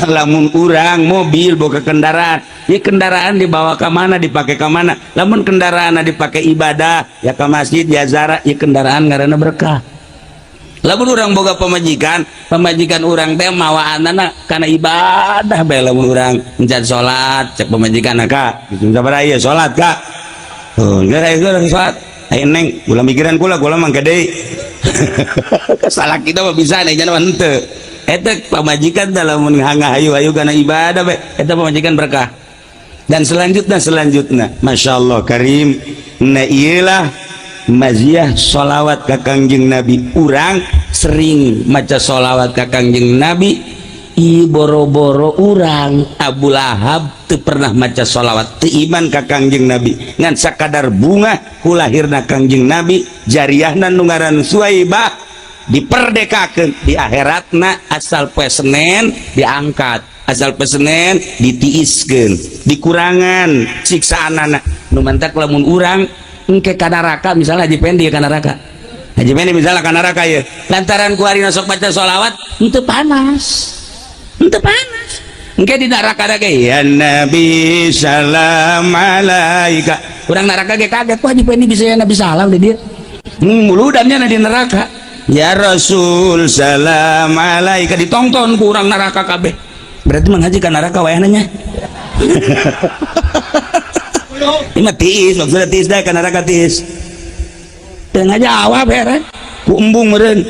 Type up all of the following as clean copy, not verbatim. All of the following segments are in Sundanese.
Lamun urang mobil boga kendaraan, ya kendaraan dibawa ke mana, dipakai ke mana? Lamun kendaraan dipakai ibadah, ya ke masjid, ya zara, ya kendaraan ngaranna berkah. Lamun urang boga pamajikan, pamajikan urang teh mawaanana kana ibadah bae. Lamun urang encan salat, cek pamajikan, "Kak, sabaraha ieu salat, Kak?" "Oh, enggak, urang salat." "Ayo, Neng, kula mikiran kula, kula mangke deui." Salah kita mah bisa nih, jangan henteu. Eta pamajikan dalam hayu-hayu kana ibadah bae, eta pamajikan berkah. Dan selanjutnya, selanjutnya, Masya Allah Karim. Nah, iyalah maziah sholawat ka Kangjeng Nabi. Urang sering maca sholawat ka Kangjeng Nabi. I boro-boro urang, Abu Lahab teu pernah maca sholawat, teu iman ka Kangjeng Nabi, ngan sakadar bunga ku lahirna Kangjeng Nabi. Jariahna nu ngaran Suwaibah diperdekakeun di akhiratna. Asal poe Senen diangkat, asal poe Senen ditiiskeun, dikurangan siksaan anak. Nu mantak lamun urang engke ka neraka, misalnya Haji Pendi ka neraka, Haji Pendi misalnya ka neraka ya, lantaran kuari sok baca sholawat, henteu panas, henteu panas. Engke di neraka ge, "Ya Nabi, salam alaika." Urang neraka ge kaget, "Wah, Haji Pendi bisa ya Nabi salam di dia." Muludannya di neraka, "Ya Rasul, salam alaika," ditonton ku urang neraka kabeh. Berarti menghaji ka neraka wayahna nya. Ini mah tiis, maksudnya tiis dah ka neraka tiis. Teu ngajawab, heran. Ku embung meureun.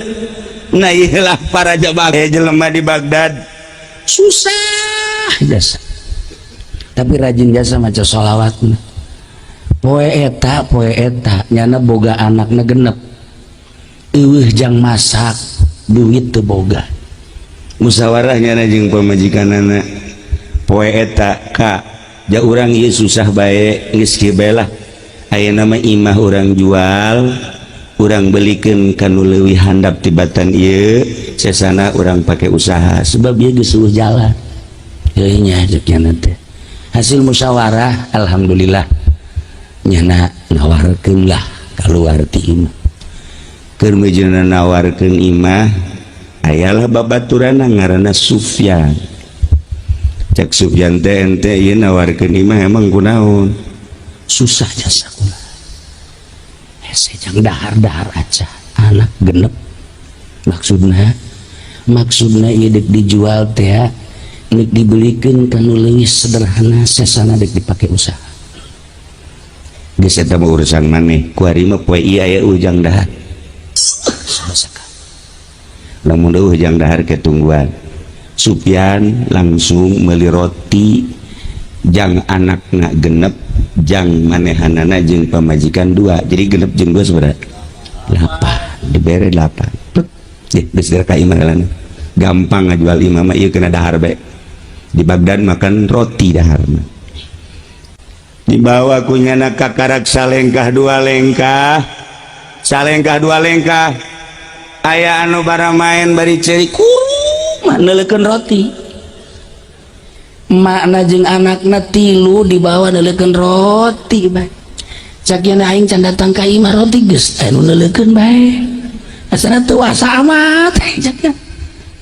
Nah, iyalah para jamaah jelema di Baghdad susah jasa. Tapi rajin jasa maca sholawat. Poe eta, poe eta nyana boga anakna genep. Eueuh jang masak, duit teu boga. Musyawarahnya jeung pamajikanana poe eta, "Ka, ja urang ieu susah bae, geus kieu bae lah. Ayeuna mah imah urang jual, urang belikeun ka nu leuwih handap tibatan ieu, sesana urang pake usaha, sebab ieu geus euweuh jalan." Heuh nya, ceuk nyana teh. Hasil musyawarah, alhamdulillah nyana nawarkeun lah keluar ti imah. Keur meujeuhna nawarkeun imah, ayalah babaturanna ngaranna Sufyan. Cek Sufyan teh, "Ente ieu nawarkeun imah emang kunaon?" "Susah jasa kula, hese jang dahar-dahar aja, anak genep." Maksudna, maksudna ieu dek dijual teh dek dibelikeun ka nu leuwih sederhana, sesana dek dipake usaha. "Geus, eta mah urusan maneh. Kuari mah poe ieu aya ujang dahar." Sabasaka lamun eueuh jang dahar ke tungguan. Sufyan langsung meuli roti jang anakna genep, jang manehanana jeung pamajikan dua, jadi genep jeung dua sebenarnya delapan, dibere delapan. Geus ka imah heulana. Gampang ngajual imah mah ieu, kena dahar bae. Di Baghdad makan roti dahar mah. Dibawa ku nyana kakarak salengkah dua lengkah, salengkah dua lengkah, aya anu bara main bari ceri kurung neuleukeun roti. Makna jeung anakna tilu dibawa neuleukeun roti bae. Cak yen aing can datang ka imah, roti geus aya nu neuleukeun bae. Asana teu asa amat cak nya.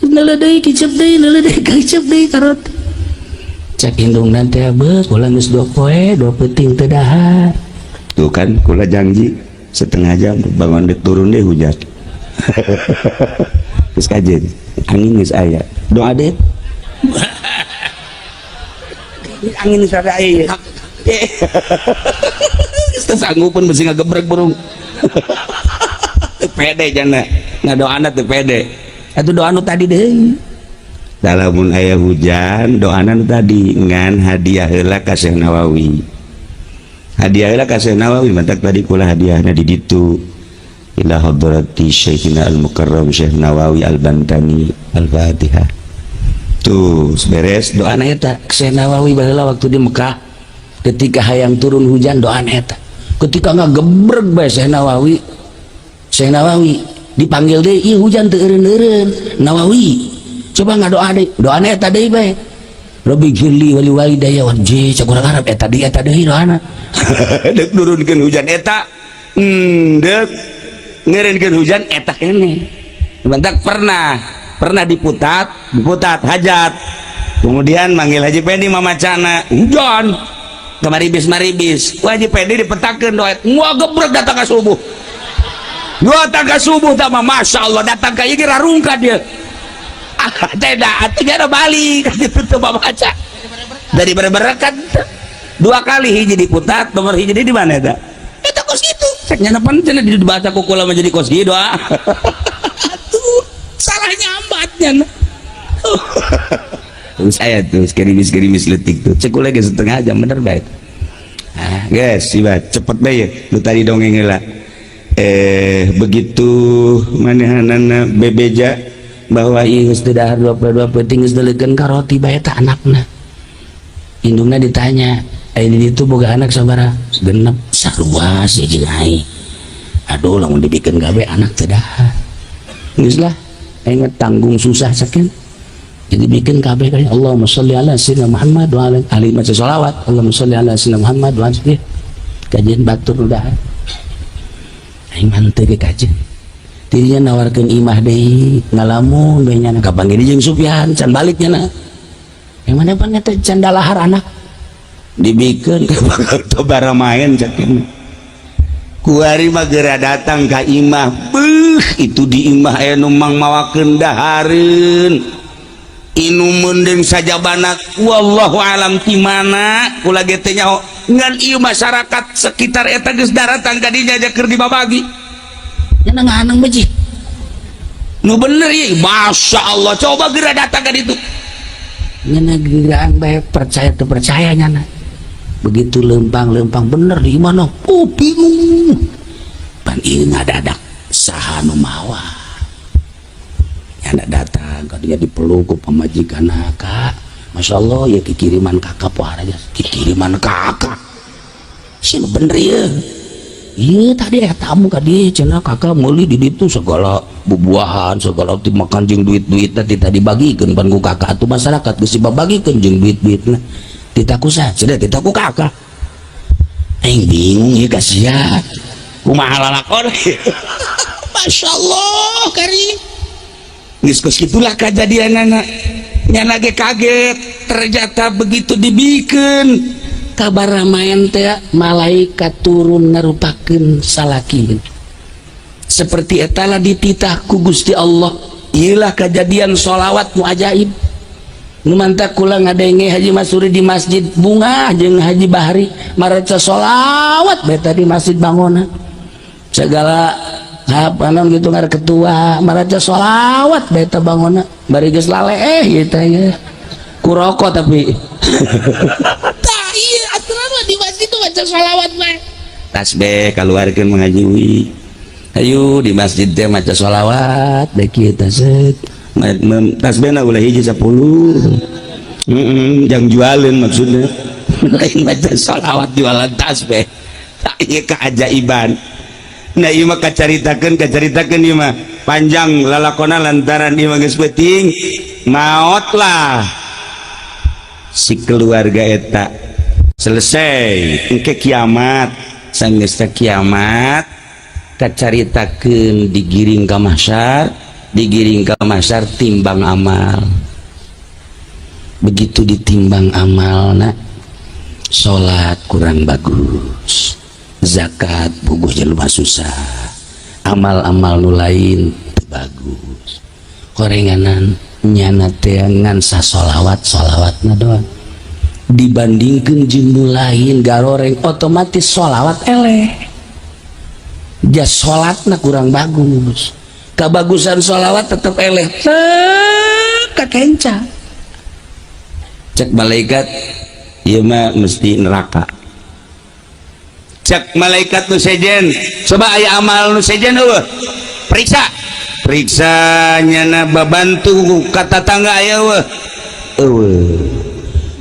Neuleuh deui, kicep deui, neuleuh deui, kicep deui ka roti. Cek indungna teh, "Beus, kula geus 2 poe 2 peuting teu dahar." "Tuh kan, kula janji setengah jam bangun dek turun deh hujan. Geus kajen angin geus aya doa deh, angin geus aya." Geus teu sanggupeun, besi ngagebreg burung. Teu pede jana ngadoana, teu pede. Atuh doa nu tadi deui. Lamun aya hujan, doana nu tadi, ngan hadiah heula ka Syekh Nawawi, hadiah heula ka Syekh Nawawi. Mantak tadi kula hadiahna di ditu, ila hadrati Syekhina Al-Mukarram Syekh Nawawi Al-Bantani, Al-Fatihah. Tuh beres doana eta. Syekh Nawawi baheula waktu di Mekah, ketika hayang turun hujan, doana eta. Ketika ngagebreg bae Syekh Nawawi, Syekh Nawawi dipanggil deui, "Ieu hujan teu eureun-eureun, Nawawi, coba ngadoa deui." Doana eta deui bae, "Rabbi firli wali walidayya." Wajib cek urang Arab, eta deui, eta deui doana. Dek nurunkeun hujan eta, dek ngeureunkeun hujan eta keneh. Bentak pernah, pernah diputat, diputat hajat. Kemudian manggil Haji Pendi, mamacana hujan kemaribis maribis. Wah, Haji Pendi dipetakeun doa, wah, gebrek datang ke subuh, datang ke subuh tak mah. Masya Allah, datang ke ieu rarungkat dia. Ah, tidak, artinya ada balik itu baca dari berberkat dua kali. Hiji diputat, nomor hiji di mana eta? Eta kos gitu cek nya, pan cenah dibaca ku kula menjadi kos gitu. Ah, atuh salah nyambatnya. Terus aya tuh gerimis gerimis letik tuh, cek kula ge setengah jam bener baik. Ah, guys, iba cepet bae ya lu tadi dongeng lah. Begitu manehanana bebeja bahwa ieu geus teu dahar 22 peuting, geus deulekeun ka roti bae tah anakna. Indungna ditanya, "Aya di ditu boga anak sabaraha?" "6." "Sarua sih jeung aing. Aduh, lamun dibikeun gawe anak teu dahar. Geus lah, aing mah tanggung susah sakian." Jadi bikin kabeh kali, "Allahumma sholli ala sayyidina Muhammad wa ala ali," maca sholawat, "Allahumma sholli ala sayyidina Muhammad wa ala kajian batur nu dahar. Aing mah teu ge kajian." Dirinya nawarkeun imah deui, ngalamun bae nyana. Kapanggih jeung Sufyan can balik nyana. Yang mana pan eta can dalahar anak dibikeun ke bakal tobara main cak. Kuari mah geura datang ka imah, beuh, itu di imah aya nu mang mawakeun dahareun, inumeun deung sajabana, wallahu alam ti mana kula ge teh nyaho. Ngan ieu masyarakat sekitar eta geus daratang ka dinya keur dibabagi nya, nganang beji nu bener ieu. Masya Allah, coba geura datang ka ditu nyana, geraan bae percaya teu percaya nyana. Begitu lempang-lempang bener di mana, oh, bingung pan ieu ngadadak saha nu mawa. Nyana datang ka dinya, dipeluk ku pamajikan, "Kak, Masya Allah ya, kikiriman kakak pohara aja, kikiriman kakak sih bener ya." Iya, tadi tamu ka dieu cenah, kakak meuli di ditu segala bubuahan, segala dimakan jeung duit-duit tadi tadi bagikeun pan ku kakak atuh. Masyarakat geus dibagikeun jeung duit-duitna, titaku saha cenah? Titaku kakak. Aing bingung ieu kasihan kumaha lalakon. Masya Allah karim, geus kos kitulah kejadianana. Nyana ge kaget, ternyata begitu dibikeun kabar ramayan teh, malaikat turun ngarupakeun salaki seperti etala, dititah ku Gusti Allah. Iyalah kejadian sholawat nu ajaib nu mantak kula ngadenge Haji Masuri di masjid Bunga jeung Haji Bahri mareca sholawat beta di Masjid Bangona, segala apa non gitu ngar ketua maraca sholawat beta Bangona bari geus lale gitu ya ku rokok. Tapi tah iya aturan mah di masjid tuh baca sholawat mah tasbih kaluarkeun mengaji. Ayo di masjid teh maca sholawat bae kieu teh, set tasbihna ulah hiji 10. Heeh, jang jualin maksudnya, lain maca sholawat jualan tasbih. Tak ieu keajaiban. Nah, ieu mah kacaritakeun kacaritakeun, ieu mah panjang lalakona lantaran ieu mah geus peuting. Maot lah si keluarga eta, selesai. Engke kiamat, sanggeus kiamat kacaritakeun, digiring ka mahsyar, digiring ka mahsyar, timbang amal. Begitu ditimbang amalna, salat kurang bagus, zakat puguh jelema susah, amal-amal nu lain teu bagus, korenganan nyana teh ngan sasolawat, solawatna doang dibandingkan jeung nu lain garoreng, otomatis solawat eleh, jas salatna kurang bagus, kebagusan sholawat tetep eleh, tek kakenca. Cek malaikat, ieu mah mesti neraka. Cek malaikat nu sejen, coba aya amal nu sejen eueuh, periksa periksa. Nyana babantu ka tatangga aya eueuh? Eueuh.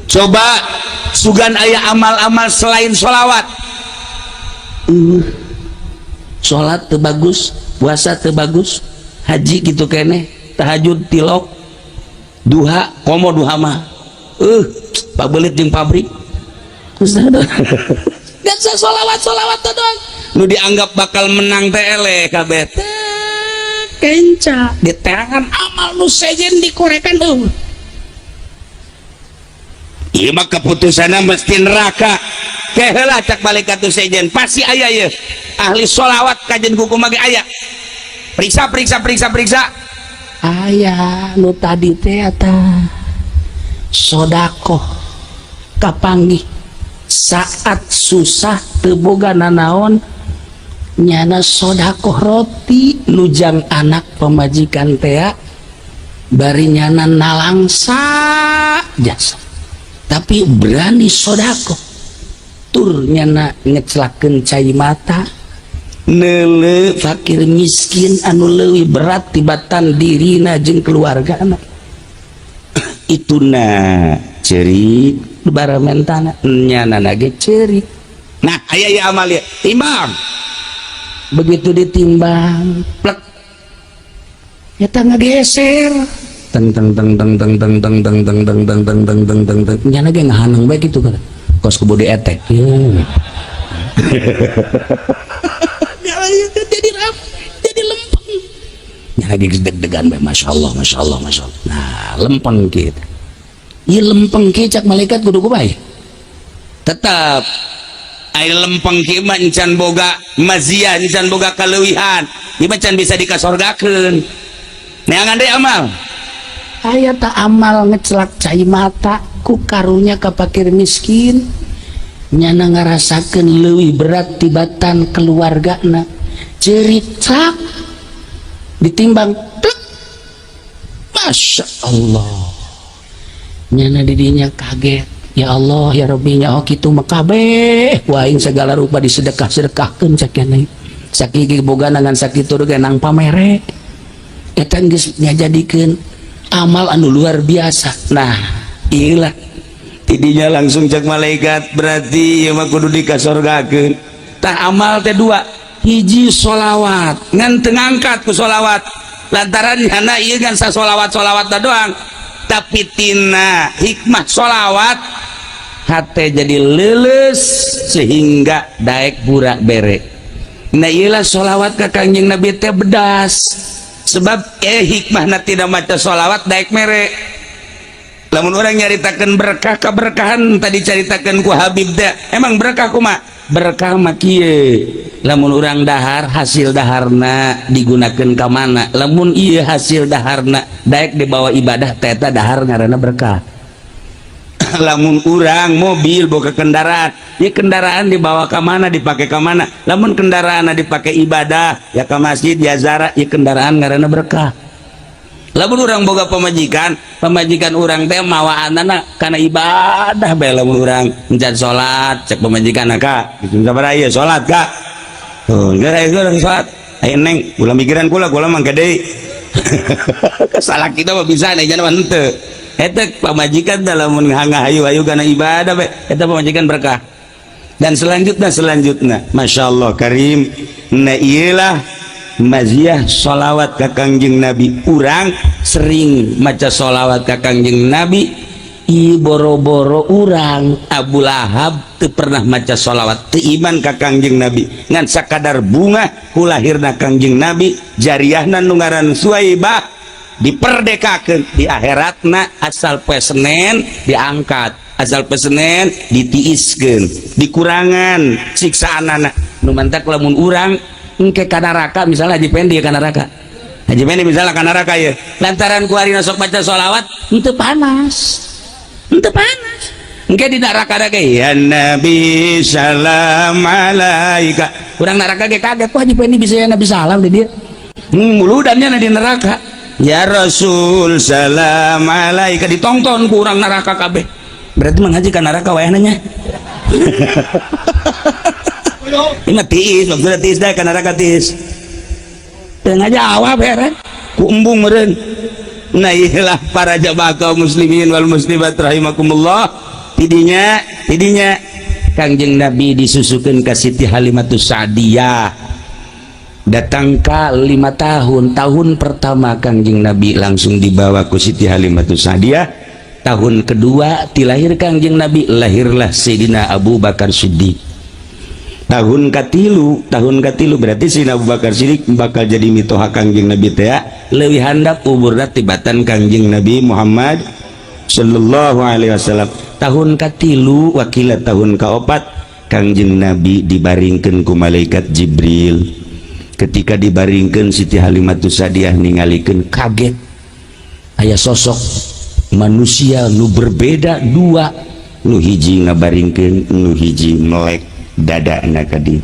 Coba sugan aya amal-amal selain sholawat? Eueuh. Salat teu bagus, puasa teu bagus, haji gitu keneh, tahajud tilok, duha komo, duha mah pabelit jeung pabrik. Dan sholawat sholawat doang nu dianggap bakal menang teh eleh kabeh. Kenca diteangan amal nu sejen, dikorekan eueuh. Ieu mah keputusanna mesti neraka. Ke heula, cak malaikat tu sejen, pasti aya ye ahli sholawat kajen kumaha ge aya. Periksa, periksa, periksa, periksa. Aya nu tadi teh eta sodakoh, kapanggih saat susah, teu boga nanaon, nyana sodakoh roti nu jang anak pamajikan tea, bari nyana nalangsa jasa tapi berani sodakoh, tur nyana ngeclakeun cai mata neuleu fakir miskin anu leuwih berat tibatan dirina jeung keluargana. Itu na ceurik baramentana, nyana ge ceurik. Nah, aya ya amal ya, timbang. Begitu ditimbang, plek, eta ngageser, teng teng teng teng teng teng teng teng teng teng teng teng teng teng teng teng. Nyana ge ngahaneng bae kitu kan, kos kebodi etek. Jadi rap, jadi lempeng. Nyana ge deg-degan bae, masya Allah, masya Allah, masya Allah. Nah, lempeng kita. Ieu lempeng kieu, cak malaikat, kudu kumaha? Tetap ai lempeng kieu mah encan boga maziah, encan boga kaleuwihan. Ieu mah can bisa dikasorgakeun. Neangan deui amal. Aya tak amal ngecelak cai mata ku karunya ka fakir miskin, nyana ngarasakeun leuwih berat tibatan keluargana, cerita, ditimbang, plek. Masya Allah, nyana didinya kaget, ya Allah ya Rabbi nya. Oh, kitu mah kabeh ku aing segala rupa disedekah-sedekahkeun, cak nyana, sakieu boga ngan sakitu ge nang pamere. Eta geus ngajadikeun amal anu luar biasa. Nah, iyalah. Tidinya langsung cek malaikat, berarti ieu mah kudu dikasorgakeun. Tah, amal teh dua, hiji sholawat, ngan teu ngangkat ku sholawat lantaran nyana ieu ngan sasolawat solawat doang, tapi tina hikmah sholawat hate jadi leuleus sehingga daek burak bere. Nah, iyalah, sholawat ka Kangjeng Nabi teh bedas, sebab hikmahna tidak maca sholawat daek mere. Lamun orang nyaritakan berkah, keberkahan tadi caritakan ku Habib teh, emang berkah kuma? Berkah mah kieu, lamun urang dahar, hasil daharna digunakan ka mana? Lamun ieu hasil daharna daek dibawa ibadah, teh eta dahar ngaranna berkah. Lamun urang mobil boga kendaraan, ya kendaraan dibawa ke mana, dipakai ke mana? Lamun kendaraan dipakai ibadah, ya ke masjid, ya zara, ya kendaraan ngaranna berkah. Lamun urang boga pamajikan, pamajikan urang teh mawaanana kana ibadah bae. Lamun urang encan salat, cek pamajikan, "Kak, gitu sabaraha ieu salat, Kak?" "Oh, enggak, ayo urang salat." "Ayo, Neng, ulah mikiran kula, kula mangke deui." Salah kita mah bisa nih, jangan henteu. Eta pamajikan lamun ngahayu-hayu kana ibadah bae, eta pamajikan berkah. Dan selanjutnya, selanjutnya, Masya Allah Karim. Nah, iyalah maziah sholawat ka Kangjeng Nabi. Urang sering maca sholawat ka Kangjeng Nabi i boro-boro urang, Abu Lahab teu pernah maca sholawat, teu iman ka Kangjeng Nabi, ngan sakadar bunga ku lahirna Kangjeng Nabi. Jariahna nu ngaran Suwaibah diperdekakeun di akhiratna, asal poe Senen diangkat, asal poe Senen ditiiskeun, dikurangan siksaanana. Nu mantak lamun urang engke ka neraka, misalnya Haji Pendi ka neraka, Haji Pendi misalnya ka neraka ya, lantaran ku ari sok baca sholawat henteu panas, henteu panas. Engke di neraka ada ge, "Ya Nabi salam alaika." Urang neraka ge kaget, kok Haji Pendi bisa ya Nabi salam di dia? Muludannya di neraka, "Ya Rasul salam alaika," ditonton ku urang neraka kabeh. Berarti menghaji ka neraka wayahna nya. Ini mah tiis, maksudnya tiis dah ka neraka tiis. Teu ngajawab, heran. Ku embung meureun. Nah, iyalah, para jamaah kaum muslimin wal muslimat rahimakumullah. Tidinya, tidinya Kangjeng Nabi disusukeun ka Siti Halimatus Sa'diyah. Datang ka 5 tahun, tahun pertama Kangjeng Nabi langsung dibawa ku Siti Halimatus Sa'diyah. Tahun kedua tilahir Kangjeng Nabi, lahirlah Sayyidina Abu Bakar Siddiq. Tahun katilu, tahun katilu berarti Sayyidina Abu Bakar Siddiq bakal jadi mitoha Kangjeng Nabi teh leuwih handap umurna tibatan Kangjeng Nabi Muhammad sallallahu alaihi wasallam. Tahun katilu wakila tahun kaopat, Kangjeng Nabi dibaringkeun ku malaikat Jibril. Ketika dibaringkeun, Siti Halimatus Sadiah ningalikeun, kaget, aya sosok manusia nu berbeda dua, nu hiji ngabaringkeun, nu hiji melek dadana ka dieu.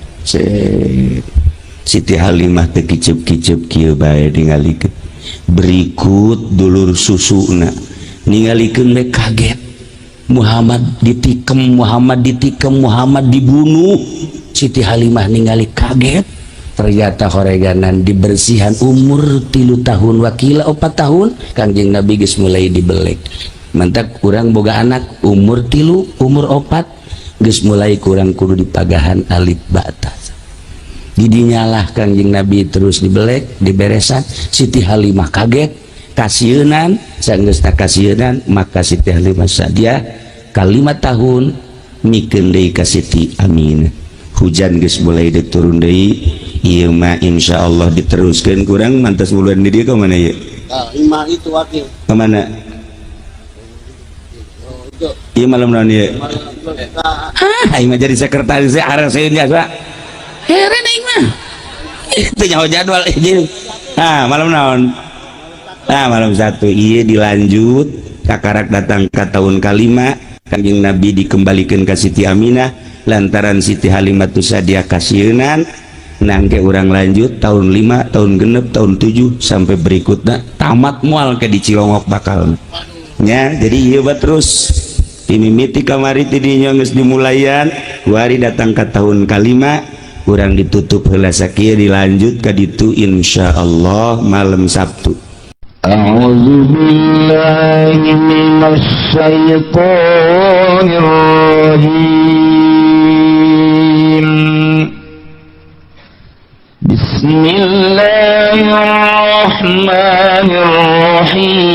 Siti Halimah teu kicep-kicep, kieu bae ningalikeun. Berikut dulur susuna ningalikeun we, kaget. Muhammad ditikem, Muhammad ditikem, Muhammad dibunuh. Siti Halimah ningali kaget. Ternyata horeganan dibersihan umur 3 tahun wakila 4 tahun, Kangjeng Nabi geus mulai dibelek. Mantak kurang boga anak umur 3, umur 4, geus mulai kurang kudu dipagahan alif bata. Didinyalah Kangjeng Nabi terus dibelek, diberesan. Siti Halimah kaget, kasieunan. Sanggeus kasieunan, maka Siti Halimah Sadiah kalima tahun mikeun deui ka Siti Aminah. Hujan geus mulai diturun deui. Ieu mah insyaallah diteruskeun. Kurang mantas bulan di dieu ka mana ieu? Ah, lima itu wakil. Ka mana? Oh, itu. Ieu malam naon ieu? Malam kita. Ah, aing mah jadi sekretaris areseun jasa. Heran aing mah. Itu nyaho jadwal jadi. Ah, malam naon? Ah, malam satu. Iya, dilanjut. Kakarak datang ke tahun kalima, Kanjeng Nabi dikembalikan ke Siti Aminah lantaran Siti Halimatus Sadiah kasieunan. Nangke urang lanjut tahun 5, tahun 6, tahun 7, sampai berikutnya tamat mual ke di Cilongok bakal nya. Jadi iya bah, terus dimimiti kamari tidinya geus dimulayan. Wari datang ke tahun kalima, kurang ditutup heula sakieu, dilanjut ka ditu insyaallah malam Sabtu. أعوذ بالله من الشيطان الرجيم. بسم الله الرحمن الرحيم.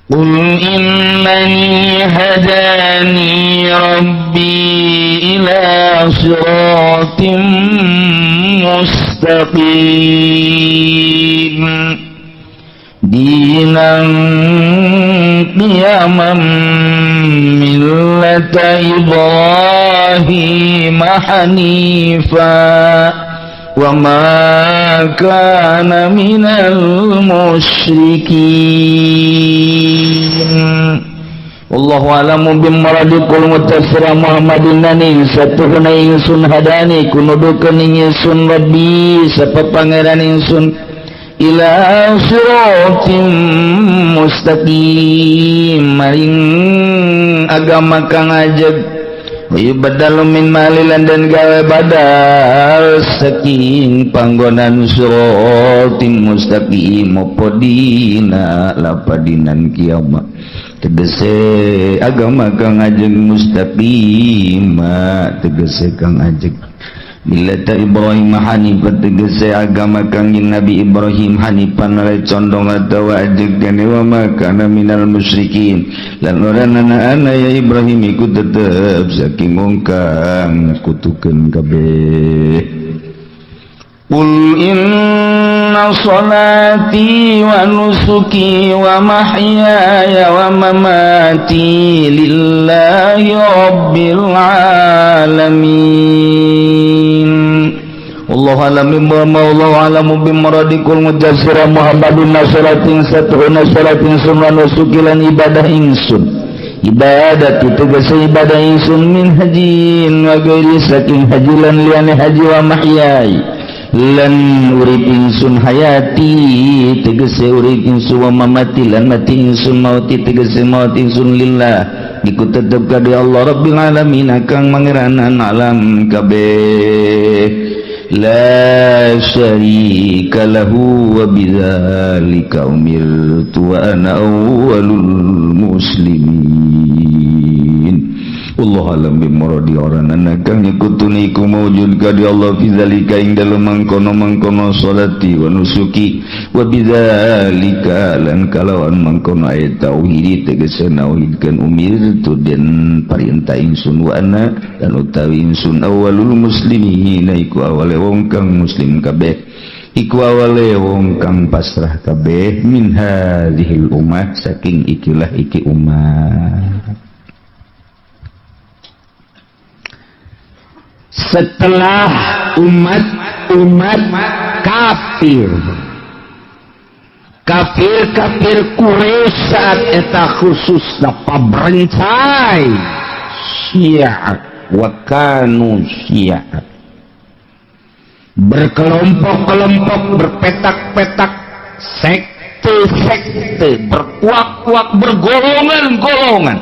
قل إنني هداني ربي إلى صراط مستقيم دينا قيما ملة إبراهيم حنيفا وما كان من المشركين. والله أعلم بمرادكم متسر محمد nani satuhuna ingsun hadani kunudukeun ingsun rabbi sapa pangeran ingsun ila siratim mustaqim maring agama kang ajeg badal min malilan dan gawe badal saking panggonan siratim mustaqim apa dina lapadinan kiamat, tegese agama kang ajeg, mustaqim tegese kang ajeg, millata Ibrahim hanifan tegese agama kang Nabi Ibrahim, hanifan ale condong atawa ajeg kene, wa ma kana minal musyrikin lan ora ana ya Ibrahim iku tetep saking wong kang nyekutukeun kabeh. Qul inna salati wa nusuki wa mahyaya wa mamati lillahi rabbil alamin. Wallahu alam bima wallahu alamu bimradikul mujassira Muhammadun nasratin satuhuna salatin sun wa nusuki lan ibadah ingsun, ibadah tegese ibadah ingsun, min hajin wa ghairi saking haji lan liyane haji, wa mahyai lan urip ingsun, hayati tegese urip ingsun, wa mamati lan mati ingsun, mauti tegese maut ingsun, lillah iku tetep ka Allah rabbil alamin kang mangeranan alam kabeh, la syarika lahu wa bidzalika umirtu wa ana awwalul muslimin. Allah alam bimuradi orang anak kang nyekutuni iku mawujud ka di Allah fi zalika ing dalem mangkono-mangkono salati wa nusuki, wa bidzalika lan kalawan mangkono ayat tauhid tegese nauhidkeun, umirtu den parintah ingsun, wa ana lan utawi ingsun awalul muslimin iku awale wong kang muslim kabeh. Iku awale wong kang pasrah kabeh min hadhil ummah saking ikilah iki ummah. Setelah umat-umat kafir, kafir-kafir Quraisy saat eta khususna pabrencai Syiah wa kanu Syiah, berkelompok-kelompok, berpetak-petak, sekte-sekte, berpuak-puak, bergolongan-golongan,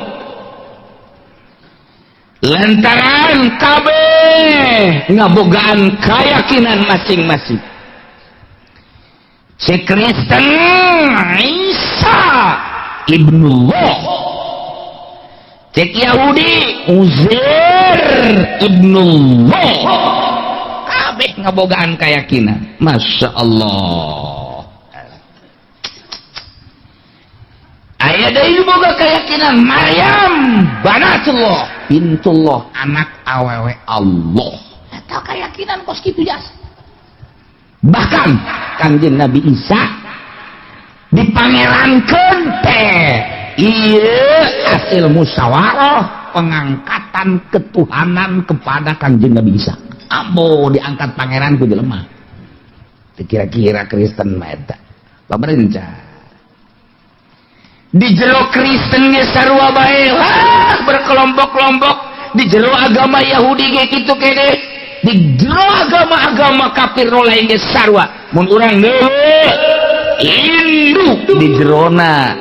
lantaran kabeh ngabogaan keyakinan masing-masing. Si Kristen Isa ibnullah, cek Yahudi Uzair ibnullah, kabeh ngabogaan keyakinan. Masya Allah, aya deui boga keyakinan Maryam banatullah, bintullah, anak awewe Allah. Eta keyakinan kos kitu jasa. Bahkan Kangjeng Nabi Isa dipangerankeun teh ieu hasil musyawarah pengangkatan ketuhanan kepada Kangjeng Nabi Isa. Ambo diangkat pangeran ku jelema. Kira-kira Kristen mah eta pamerencah. Di jero Kristen ge sarua bae, berkelompok-kelompok. Di jero agama Yahudi ge kitu kene, di jero agama-agama kafir nu lain ge sarua. Mun urang deui induk di jerona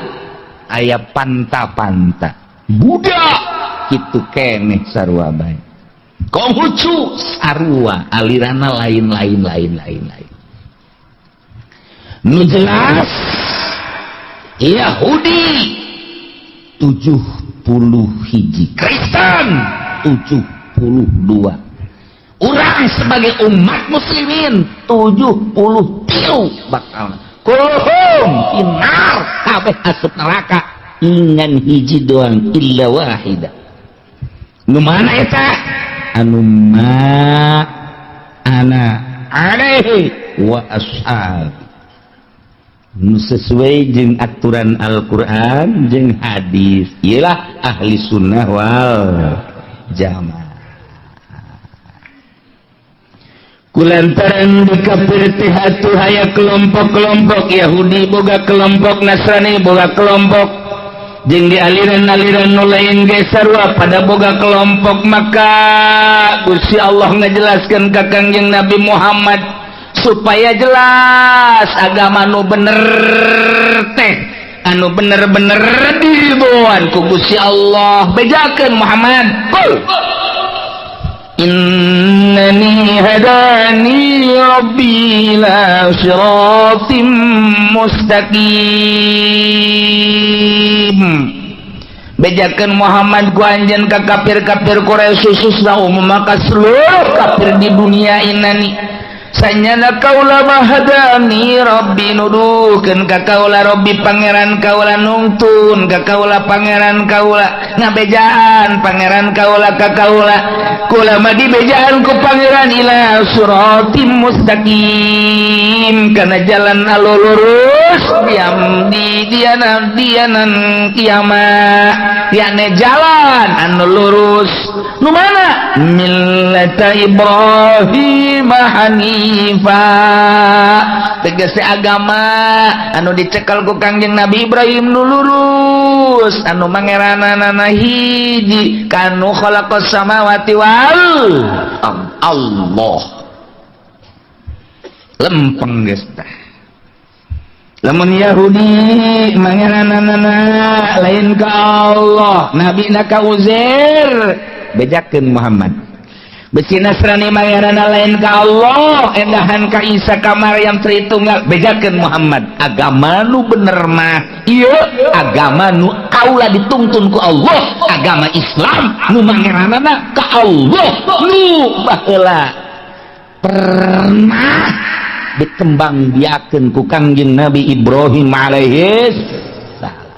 aya panta-panta Buddha kitu keneh sarua bae. Konghucu sarua, aliranna lain-lain lain lain lain. Nu jelas Yahudi 70 hiji, Kristen 72, urang sebagai umat muslimin 73 bakal kulhum finnar, kabeh asup neraka ingan hiji doang, illa wahida. Nu mana eta? Anu ma ana alaihi wa ashab, nu sesuai jeung aturan Al-Qur'an jeung hadis, iyalah ahli sunnah wal jamaah. Kulantaran di kafir teh atuh aya kelompok-kelompok Yahudi boga kelompok, Nasrani boga kelompok, jeung di aliran-aliran nu lain ge sarua pada boga kelompok. Maka Gusti Allah ngajelaskeun ka Kangjeng Nabi Muhammad supaya jelas agama nu bener teh anu bener-bener diridhoan ku Gusti Allah. Bejakeun Muhammad, qul innani hadani rabbi ila siratim mustaqim. Bejakeun Muhammad ku anjeun ka kafir-kafir Quraisy khususna umum maka seluruh kafir di dunia inani sanyana kaula mahadani rabbi, nuduhkeun ka kaula rabbi pangeran kaula, nungtun ka kaula pangeran kaula, ngabejaan pangeran kaula ka kaula, kula mah dibejaan ku pangeran ila siratim mustaqim, kana jalan anu lurus diam di dianan dianan kiamat, yakni jalan anu lurus nu mana millata Ibrahim hanifa, tegese agama anu dicekel ku Kangjeng Nabi Ibrahim nu lurus, anu mangeranana hiji kanu khalaqas samawati wal Allah. Lempeng geus tah. Lamun Yahudi mangeranana lain ka Allah, Nabi na ka Uzair, bejakeun Muhammad. Besi Nasrani mangeranana lain ka Allah, endahan ka Isa ka Maryam Tritunggal, bejakeun Muhammad. Agama nu bener mah ieu agama nu kaula dituntun ku Allah, agama Islam nu mangeranana ka Allah nu baheula pernah dikembangbiakeun ku Kangjeng Nabi Ibrahim alaihi salam.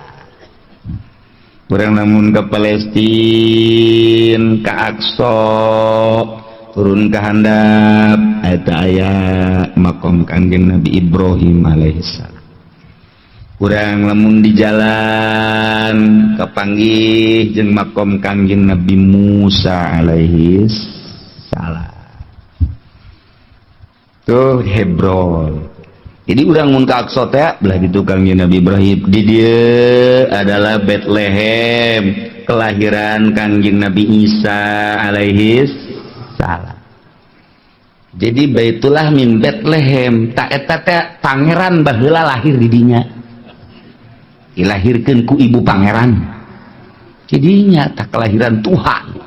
Urang namun ke Palestina, ke Aqsa, Turun ke handap, eta aya makom Kangjeng Nabi Ibrahim alaihissalam. Kurang lamun di jalan kapanggih jeung makom Kangjeng Nabi Musa alaihis salam. Tuh Hebron. Jadi urang mun ka Aqsa teh belah ditu Kangjeng Nabi Ibrahim. Di dieu adalah Bethlehem, kelahiran Kangjeng Nabi Isa alaihis salam. Jadi Baitullah min Bethlehem, tak eta teh pangeran baheula lahir di dinya. Dilahirkeun ku ibu pangeran. Jadinya tak kelahiran Tuhan.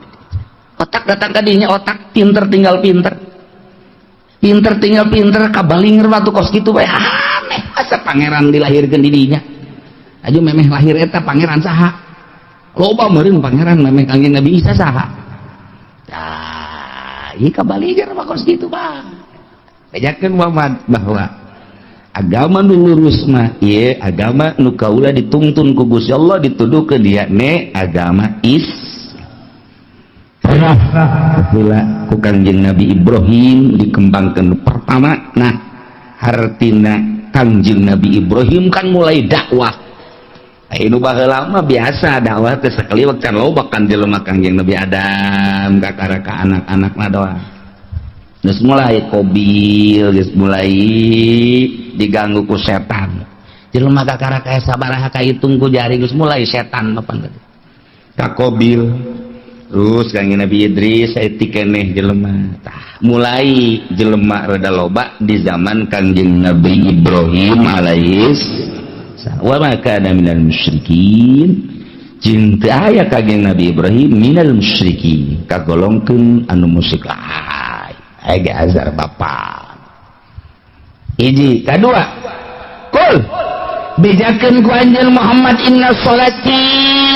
Otak datang ka dinya, otak pinter tinggal pinter. Pinter tinggal pinter kabalinger waktu kos kitu bae aneh, asa pangeran dilahirkeun di dinya. Aju memeh lahir eta pangeran saha? Loba meureun pangeran memeh Kangjeng Nabi Isa saha? Tah, ieu kabalinger mah kos kitu bang. Bejakeun Muhammad bahwa agama nu lurus mah ieu agama nu kaula dituntun ku Gusti Allah, dituduhkeun dia ne agama Islam. Heula ku Kangjeng Nabi Ibrahim dikembangkan pertama. Nah, hartina Kangjeng Nabi Ibrahim kan mulai dakwah. Anu baheula mah biasa dakwah teh sakali can loba kan jelema Kangjeng Nabi Adam kakara ka anak-anakna doang. Geus mulai Kobil, geus mulai diganggu ku setan. Jelema kakara ka sabaraha kahitung ku jari geus mulai setan mah pan. Ka Kobil. Terus Kangjeng Nabi Idris saeutik keneh jelema. Tah, mulai jelema rada loba di zaman Kangjeng Nabi Ibrahim alaihis salam. Wa ma kana minal musyrikin. Jeung teu aya Kangjeng Nabi Ibrahim minal musyrikin, kagolongkeun anu musyrik lain. Aya ge azar bapa. Hiji, kadua. Kul bejakeun ku anjeun Muhammad inna sholati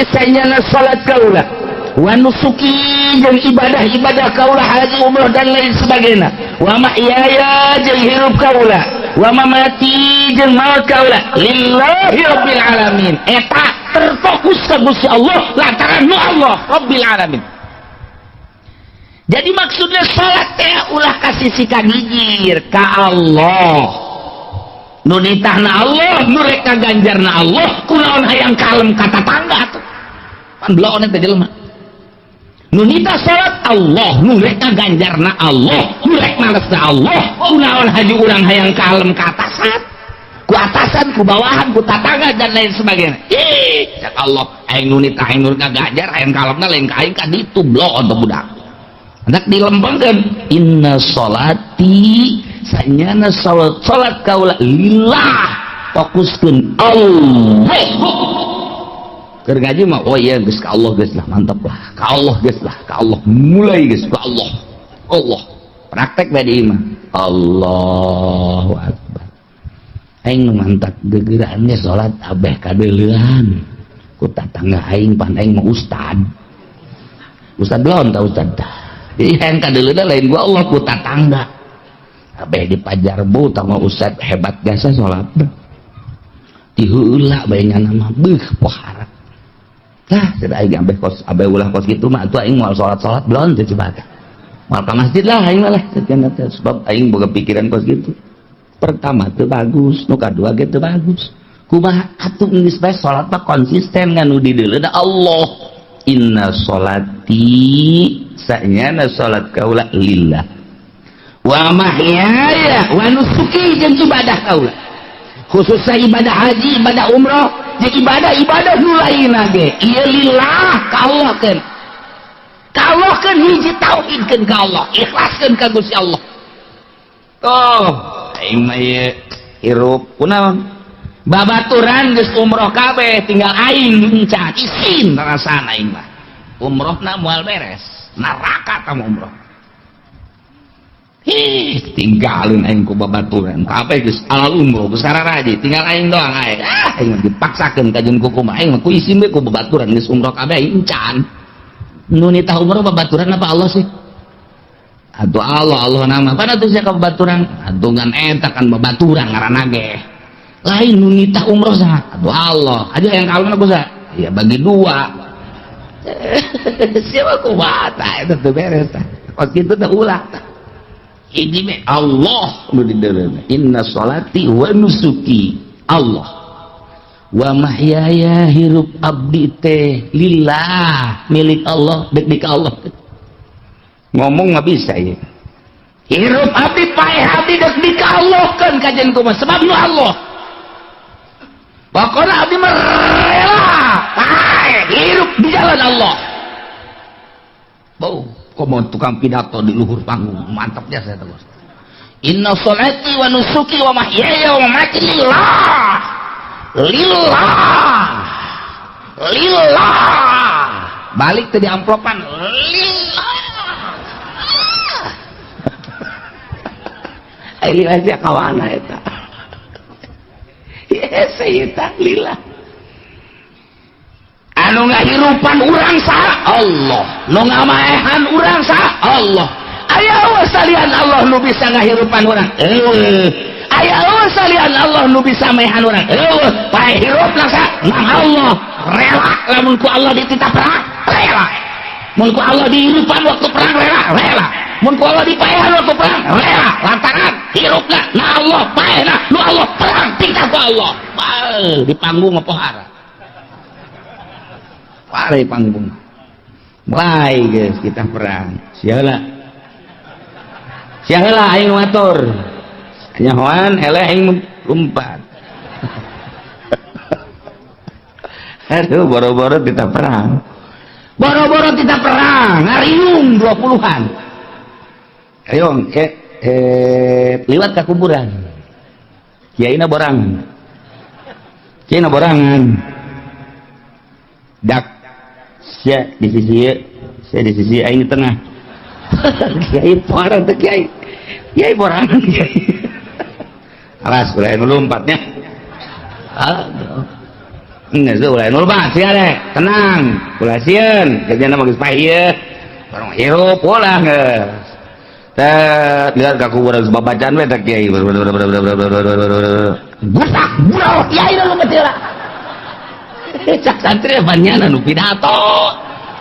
sanyana salat kaula wa nusuki jeung ibadah-ibadah kaula, haji, umroh dan lain sebagainya, wa mahyaya jeung hirup kaula, wa mamati jeung maut kaula, lillahi rabbil alamin. Eta terfokus ka Gusti Allah lantaran nu Allah rabbil alamin. Jadi maksudnya salat teh ulah kasih sika gigir ka Allah, nu nitahna Allah, nu rek kaganjarna Allah. Kunaon hayang kalem ka tatangga atuh? Pan bloon eta jelema. Nu nitah salat Allah, nu rek kaganjarna Allah, nu rek malesna Allah. Kunaon haji urang hayang kalem ka atasan, ku atasan, ku bawahan, ku tatangga dan lain sebagainya? Ih, cak Allah, aing nu nitah, aing nu ngaganjar, hayang kalemna lain ka aing, ka ditu. Bloon teh budak. Hendak dilempengkeun inna sholati sanyana salat salat kaula lillah, fokuskeun Allah. Keur ngaji mah, oh iya, geus ka Allah, geus lah, mantap lah, ka Allah, geus lah, ka Allah, mulai geus ka Allah. Allah praktek bae di imah. Allahu akbar, aing nu mantap gegeraannya salat abeh kadeuleuan ku tatangga aing, pan aing mah ustad. Ustad belum tah ustad tah. Jadi yang kadeuleuan lain gua Allah, ku tatangga. Abeh di pajarbu tah ustad hebat jasa salat. Tiheula bae nyana mah beuh pohara. Tah, cenah aing abeh kos abeh ulah kos kitu mah atuh aing moal salat-salat belum teh coba teh. Moal ka masjid lah aing mah lah cenah teh, sebab aing boga pikiran kos kitu. Pertama teu bagus, nu kadua ge teu bagus. Kumaha atuh geus bae salat mah konsisten ngan nu dideuleuna Allah. Inna sholati sanyana salat kaula lillah wa mahyaya wa nusuki jeung ibadah kaula, khususnya ibadah haji, ibadah umroh, jeung ibadah-ibadah nu lainna ge ieu lillah ka Allah keun, ka Allah keun, hiji tauhidkeun ka Allah, ikhlaskeun ka Gusti Allah. Tuh aing mah ieu hirup kunaon, babaturan geus umroh kabeh tinggal aing encan, isin rasana aing mah. Umrohna moal beres, neraka tah umroh. Ih, tinggalin aing ku babaturan kabeh geus alal umroh, geus sararaji, tinggal aing doang. Aing ah aing mah dipaksakeun ka jeung kuku mah aing mah ku isin we ku babaturan geus umroh kabeh aing encan. Nu nitah umroh babaturan apa Allah sih? Atuh Allah, Allah nama pan atuh sia ka babaturan atuh, ngan eta kan babaturan ngaranna ge lain. Nu nitah umroh saha atuh? Allah aja. Yang kalem aku saha ya bagi dua siapa kumaha tah, eta teu beres tah. Kos kitu teh ulah. Hiji meh Allah nu dideureuh. Inna sholati wa nusuki Allah. Wa mahyaya hirup abdi teh lillah milik Allah, dek di Allah. Ngomong nggak bisa ya. Hirup abdi paeh abdi dek di Allah kan kajian kumaha sebab nu Allah. Pokoknya abdi rela paeh hirup di jalan Allah. Bau, kok mau tukang pidato di luhur panggung, mantapnya saya terus. Inna sholati wa nusuki wa mahyaya wa mamati lillah. Lillah. Lillah. Balik tadi amplopan lillah. Lillah sia kawana eta. Hese eta lillah. Anu ngahirupan urang saha? Allah. Nu ngamaehan urang saha? Allah. Aya salian Allah nu bisa ngahirupan urang? Eueuh. Aya salian Allah nu bisa maehan urang? Eueuh. Pae hirupna saha? Nang Allah. Rela lamun ku Allah dititah perang, rela. Mun ku Allah dihirupan waktu perang rela, rela. Mun ku Allah dipaehan waktu perang, rela. Lantaran hirupna na Allah, paehna nu Allah, perang titah ku Allah. Bae di panggung apa pare panggung. Mulai guys kita perang. Sialah. Sialah aing ngatur. Nyahoan eleh aing lompat. Aduh boro-boro kita perang. Boro-boro kita perang, ngariung 20-an. Riung liwat ke kuburan. Kiaina borangan. Kiaina borangan. Dak sia di sisi, sia di sisi aing di tengah. Kiai parah teh kiai. Kiai borangan kiai. Alas ulah nu lompatnya. Aduh. Geus ulah nu lompat sia deh. Tenang, ulah sieun. Jadinya mah geus paeh ieu. Barang hirup ulah geus. Teh lihat ka kuburan babacaan we teh kiai. Gusak budak kiai nu lompat heula. Cak santri banyana nu pidato.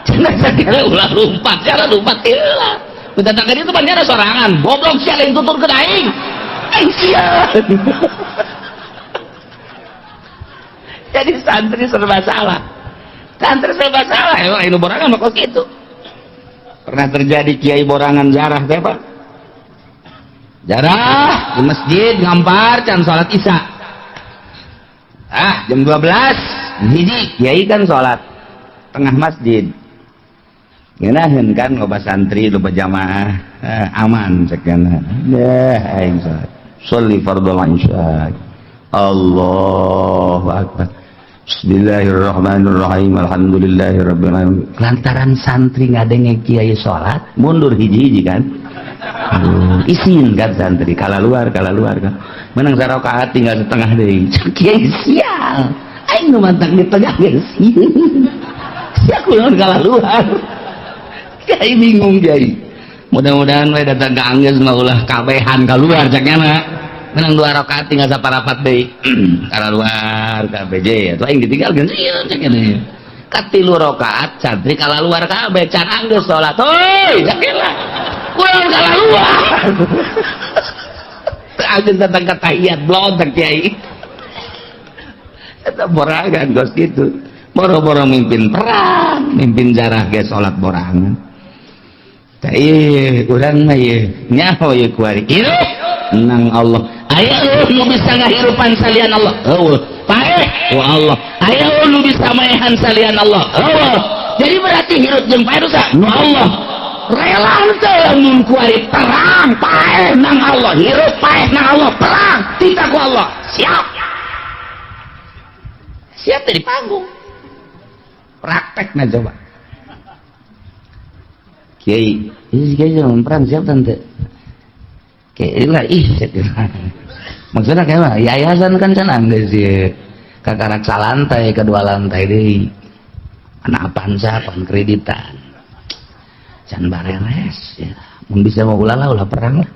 Cenah sakira ulah lompat, sia lompat heula. Datang ka ditu banyana sorangan, goblok sia lain tuturkeun aing. Aing sia. Jadi santri serba salah. Santri serba salah, emang anu borangan mah kos kitu. Pernah terjadi kiai borangan jarah teh, Pak. Jarah di masjid ngampar can salat Isya. Ah, jam 12 hiji kiai kan salat tengah masjid. Ngeunaheun kan loba santri, loba jamaah, aman cekana. Deh aing salat. Sholli fardhol isya. Allahu akbar. Bismillahirrahmanirrahim. Alhamdulillahirabbil alamin. Lantaran santri ngadenge kiai salat, mundur hiji-hiji kan. Aduh, isin kan santri, kala luar kan. Menang sarakaat tinggal setengah deui. Kiai sial. Aing nu mantak di tengah geus. Sia kunaon kala luar. Kiai bingung kiai. Mudah-mudahan we datang ka anggeus mah ulah kabehan kaluar cak nyana. Menang 2 rakaat tinggal saparapat deui. Kala luar kabeh atuh aing ditinggalkeun sieun cak nyana. Katilu rakaat santri kala luar kabeh can anggeus salat. Heuy cak nyana. Kunaon kala luar. Anggeus datang ka tahiyat blontak kiai. Eta borangan geus kitu. Boro-boro mimpin perang, mimpin jarah ge salat borangan. Tah ieu urang mah ieu nyaho ieu kuari. Hirup nang Allah. Aya nu bisa ngahirupan salian Allah. Eueuh. Paeh wa Allah. Aya nu bisa maehan salian Allah. Eueuh. Jadi berarti hirup jeung paeh dosa nu Allah. Rela teh lamun kuari perang paeh nang Allah, hirup paeh nang Allah, perang titah ku Allah. Siap. Siap dari panggung. Praktekna coba. Kiai, ini kiai jangan perang siap tante. Kiai lah ih maksudnya kayak mah yayasan kan can anggeus ieu. Kakarak salantai kedua lantai deui. Anak Avanza pan kreditan. Can bareres ya. Mun bisa mau ulah lah ulah perang lah.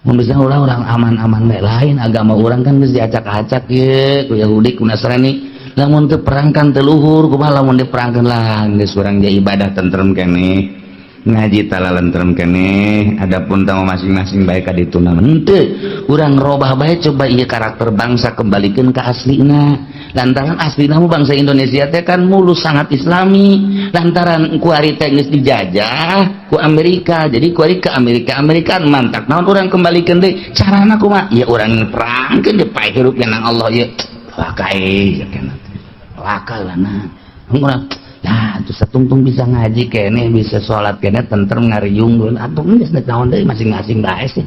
Mun bisa ulah urang aman-aman bae lain agama urang kan geus diacak-acak ieu ku Yahudi ku Nasrani. Lamun teu perang kan teu luhur kumaha lamun diperangkeun lah geus urang ge ibadah tentrem keneh. Ngaji talalentrem keneh adapun tamu masing-masing bae ka ditu mah henteu. Urang robah bae coba ieu karakter bangsa kembalikeun ka aslina. Lantaran aslina mah bangsa Indonesia teh kan mulus sangat islami. Lantaran kuari teh geus dijajah ku Amerika. Jadi kuari ke Amerika, Amerika mantak naon urang kembalikeun deui. Carana kumaha? Ya urang perangkeun deui pae hirup nang Allah ieu. Wakai wakal lah urang. Nah, terus satungtung bisa ngaji kene, bisa sholat kene, tentrem ngariung atuh geus naon deui masing-masing bae sih.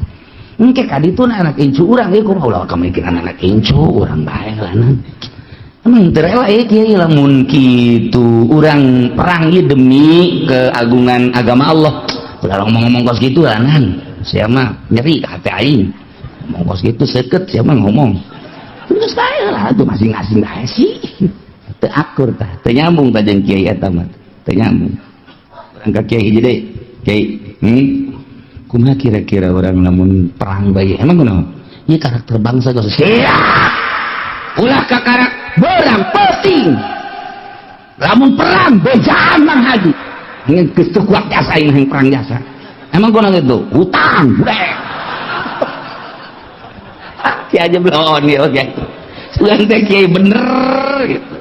Engke ka ditu anak incu urang ieu kumaha ulah kamikiran anak incu urang bae lah. Emang teu rela ieu kiai lamun kitu urang perang ieu demi keagungan agama Allah. Ulah ngomong-ngomong kos kitu lah nan. Sia mah nyeri ka hate aing. Ngomong kos kitu seukeut sia mah ngomong. Geus bae lah atuh masing-masing bae sih. Teu akur tah, teu nyambung tah jeung kiai eta mah. Teu nyambung. Urang ka kiai hiji deui. Kiai, kumaha kira-kira urang lamun perang bae? Emang kunaon? Ieu karakter bangsa geus siap. Ulah kakarak berang penting. Lamun perang bejaan Mang Haji. Geus teu kuat jasa aing mah perang jasa. Emang kunaon itu? Hutang, budak. Ki aja belon ya oke. Sugan teh kiai bener gitu.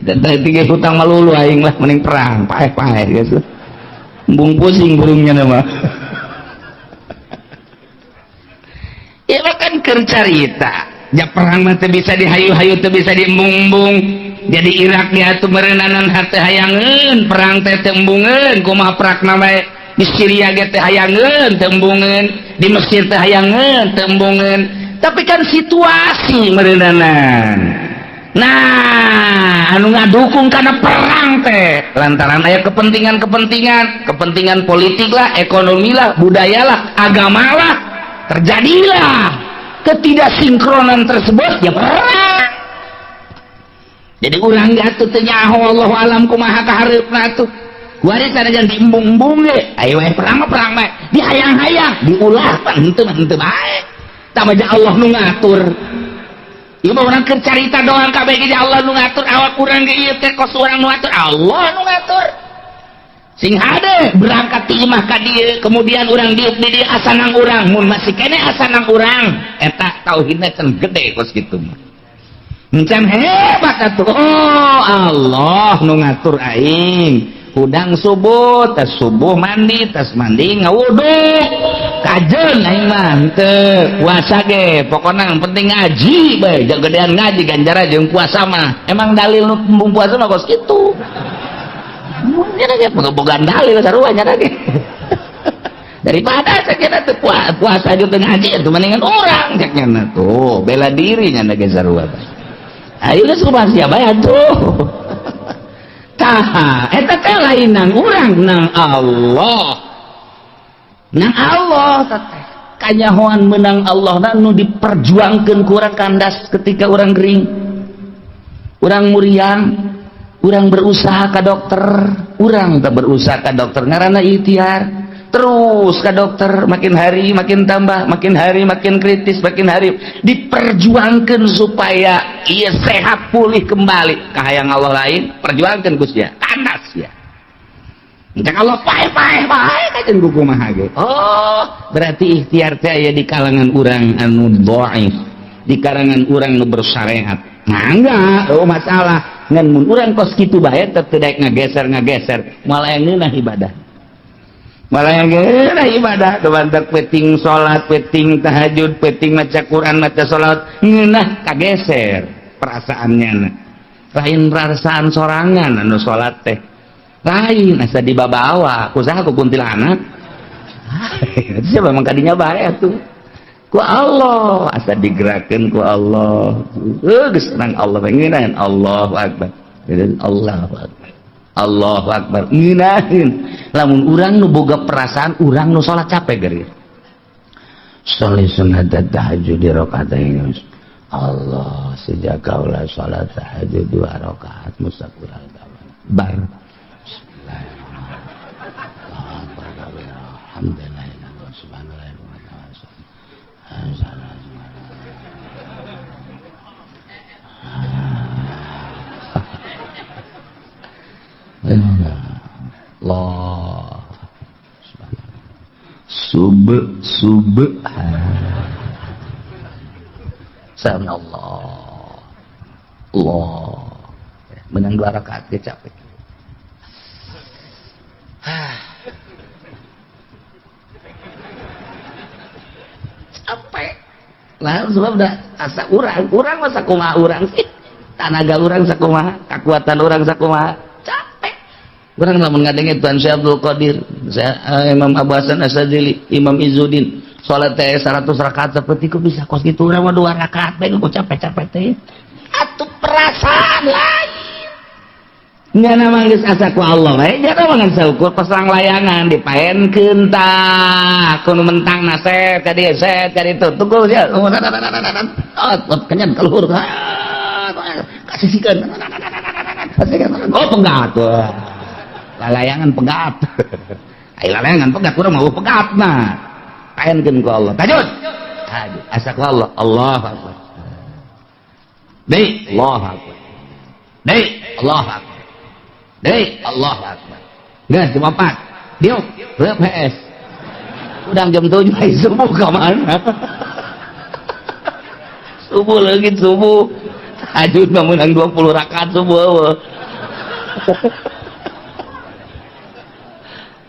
Tadi hutang malulu aing lah mending perang paeh-paeh gitu. Embung pusing burungnya nama. Ya kan keur carita. Ja perang mah teu bisa dihayu-hayu teu bisa diembung-embung. Jadi Irak diatu meureunanan hate hayangeun perang teh teu embungeun kumaha prakna bae. Di Syria ge teh hayangeun teu embungeun, di Mesir teh hayangeun teu embungeun. Tapi kan situasi meureunanan. Nah, anu ngadukung karena perang teh lantaran aya kepentingan-kepentingan, kepentingan politik lah, ekonomi lah, budaya lah, agama lah, terjadilah ketidaksinkronan tersebut ya perang. Jadi urang atuh teu nyaho Allahu alam kumaha kahareupna atuh. Kuari sanajan diembung-embung ge, ayo we perang mah perang bae, dihayang-hayang, diulah pan henteu mah henteu bae. Tah mah Allah nu ngatur. Ieu mah urang keur carita doang kabeh ge Allah nu ngatur awak urang ge ieu teh kos urang nu ngatur Allah nu ngatur. Sing hade berangkat ti imah ka dieu kemudian urang diuk di dieu asanang urang mun masih keneh asanang urang eta tauhidna can gede kos kitu mah. Can hebat atuh. Oh Allah nu ngatur aing. Hudang subuh tas subuh mandi tas mandi ngawudu kajeun aing mah henteu puasa ge pokona yang penting ngaji bae gedean ngaji ganjaran jeung puasa mah emang dalil nu embung puasa mah kos kitu nya ge boga dalil sarua nya ge daripada sakira teu puasa jeung teu ngaji atuh mendingan urang cek nya tuh bela diri nya ge sarua bae ayo geus kumaha sia bae atuh. Tah, eta teh lain nang urang nang Allah. Nang Allah teh kanyahoan menang Allah na nu diperjuangkeun ku urang kandas ketika urang gering. Urang muriang, urang berusaha ka dokter, urang teh berusaha ka dokter ngaranna ikhtiar. Terus ka dokter makin hari makin tambah, makin hari makin kritis, makin hari diperjuangkan supaya ia sehat pulih kembali. Kahayang Allah lain perjuangkan Gusti kandas ya. Cek Allah paeh-paeh paeh kajen kumaha ge. Oh, berarti ikhtiar teh aya di kalangan urang anu dhaif, di kalangan urang nu bersyariat. Mangga, oh masalah. Ngan mun urang kos kitu bae teu daek ngageser-ngageser, moal aya ngeunah ibadah. Malah yang geura ibadah kebantak peting salat, peting tahajud, peting maca Quran, maca salat, ngeunah kageser perasaannya. Lain perasaan sorangan anu salat teh. Lain asa dibabawa, ku saha ku kuntilanak. Siapa memang kadinya bae atuh. Ku Allah asa digerakkeun ku Allah. Geus nang Allah ngeunaheun Allahu akbar. Allahu akbar. Allahu akbar ngeunaheun. Lamun urang nu boga perasaan urang nu salat capek geus. Sholli sunat tahajud di rakaatain. Allah sejak kaula salat tahajud 2 rakaat musakural bar. Alhamdulillah subhanallah Allah. Sube sube. Sami Allah. Allah. Menang 2 rakaat ge capek. Capek. Lah sebab dah asa urang mah sakumaha urang sih. Tanaga urang sakumaha, kekuatan urang sakumaha. Capek. Urang lamun ngadenge Tuan Syekh Abdul Qadir, Imam Abu Hasan Asy-Syadzili, Imam Izzuddin, salat teh 100 rakaat seperti ku bisa kos kitu urang mah 2 rakaat bae ku capek-capek teh. Atuh perasaan lain. Nyana mah geus asa ku Allah we, nyana mah ngan saukur pasang layangan dipaenkeun tah, kudu mentang naset ka dieu set ka ditu. Tunggu sia. Oh, kenyan ka luhur. Kasihkeun. Oh, pegat. Lalayangan pegat. Ai lalayangan pegat urang mah pegat mah. Paenkeun ku Allah. Tajud. Tajud. Asa ku Allah. Allahu akbar. Deui, Allahu akbar. Deui, Allahu akbar. Deui, Allahu akbar. Geus jam 4. Diuk, reup HS. Udang jam 7 ai subuh ka mana? Subuh leungit subuh. Tahajud mah meunang 20 rakaat subuh eueuh.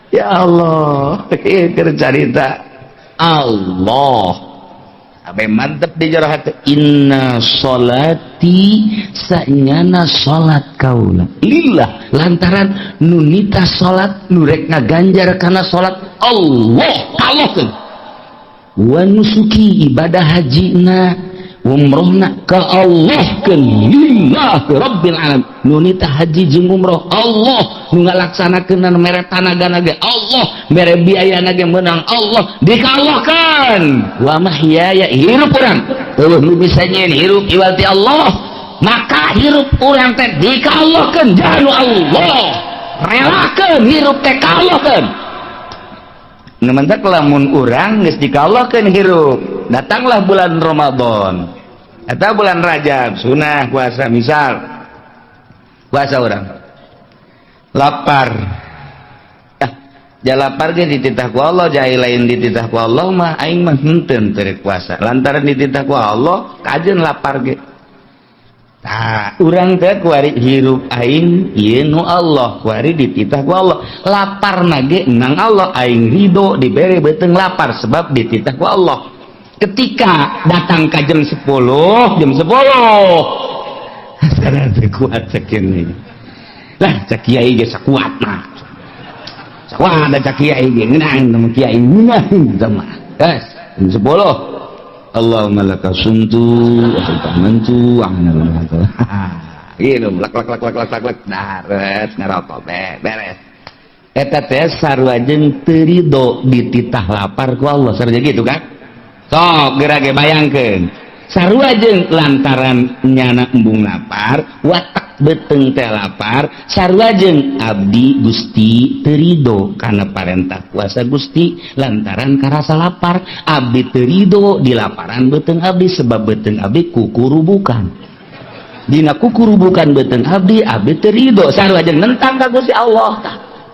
Ya Allah, ieu keur carita Allah. Abe mantep di jero hati. Inna sholati sanyana salat kaula lillah, lantaran nunita salat nurek ngaganjar kana salat Allah Allah wa nusuki ibadah hajina umrohna ka Allah keun lillah rabbil alamin. Nunita haji jeung umroh Allah nu ngalaksanakeun mere tanagana ge Allah, mere biayana ge meunang Allah, dikallahkeun. Wa mahyaya hirup urang eueuh nu bisa nyieun hirup iwal ti Allah, maka hirup urang teh dikallahkeun janu Allah, relakeun hirup teh kallahkeun. Nu mentak lamun urang geus dikallahkeun hirup, datanglah bulan Ramadan atau bulan Rajab, sunah puasa misal puasa orang lapar, ja lapar ge dititah ku Allah, jai lain dititah ku Allah mah aing mah henteu teu puasa lantaran dititah ku Allah kajeun lapar ge. Tah urang teh kuari hirup aing ieu nu Allah, kuari dititah ku Allah, laparna ge nang Allah, aing ridho dibere beuteung lapar sebab dititah ku Allah. Ketika datang ke jam 10, jam 10 sadar kuat cekin ini lah cek kiai ge sakuat mah sakuat da cek kiai ge ngeunang sama kiai ngeunang sama geus jam 10 Allahumma laka sumtu wa amantu wa ana ieu lak lak lak lak lak lak daret ngarokok beres eta teh sarua jeung teu ridho dititah lapar ku Allah sarua gitu kan. Sok geura ge bayangkeun sarua jeung lantaran nyana embung lapar watak beuteung teh lapar sarua jeung abdi Gusti teu ridho kana parentah kuasa Gusti lantaran karasa lapar, abdi teu ridho di laparan beuteung abdi sebab beuteung abdi kukurubukan, dina kukurubukan beuteung abdi, abdi teu ridho sarua jeung nentang ka Gusti Allah.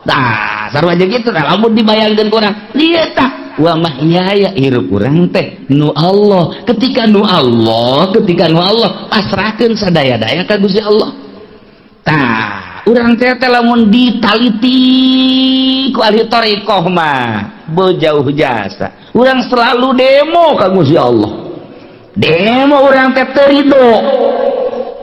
Tah sarua jeung kitu tah lamun dibayangkeun ku urang lieu tah wa mahyaya hirup urang teh nu Allah, ketika nu Allah, ketika nu Allah pasrahkeun sadaya-daya ka Gusti Allah. Tah urang teh teh lamun ditaliti ku ahli thariqah mah bejauh jasa, urang selalu demo ka Gusti Allah, demo urang teh teu ridho.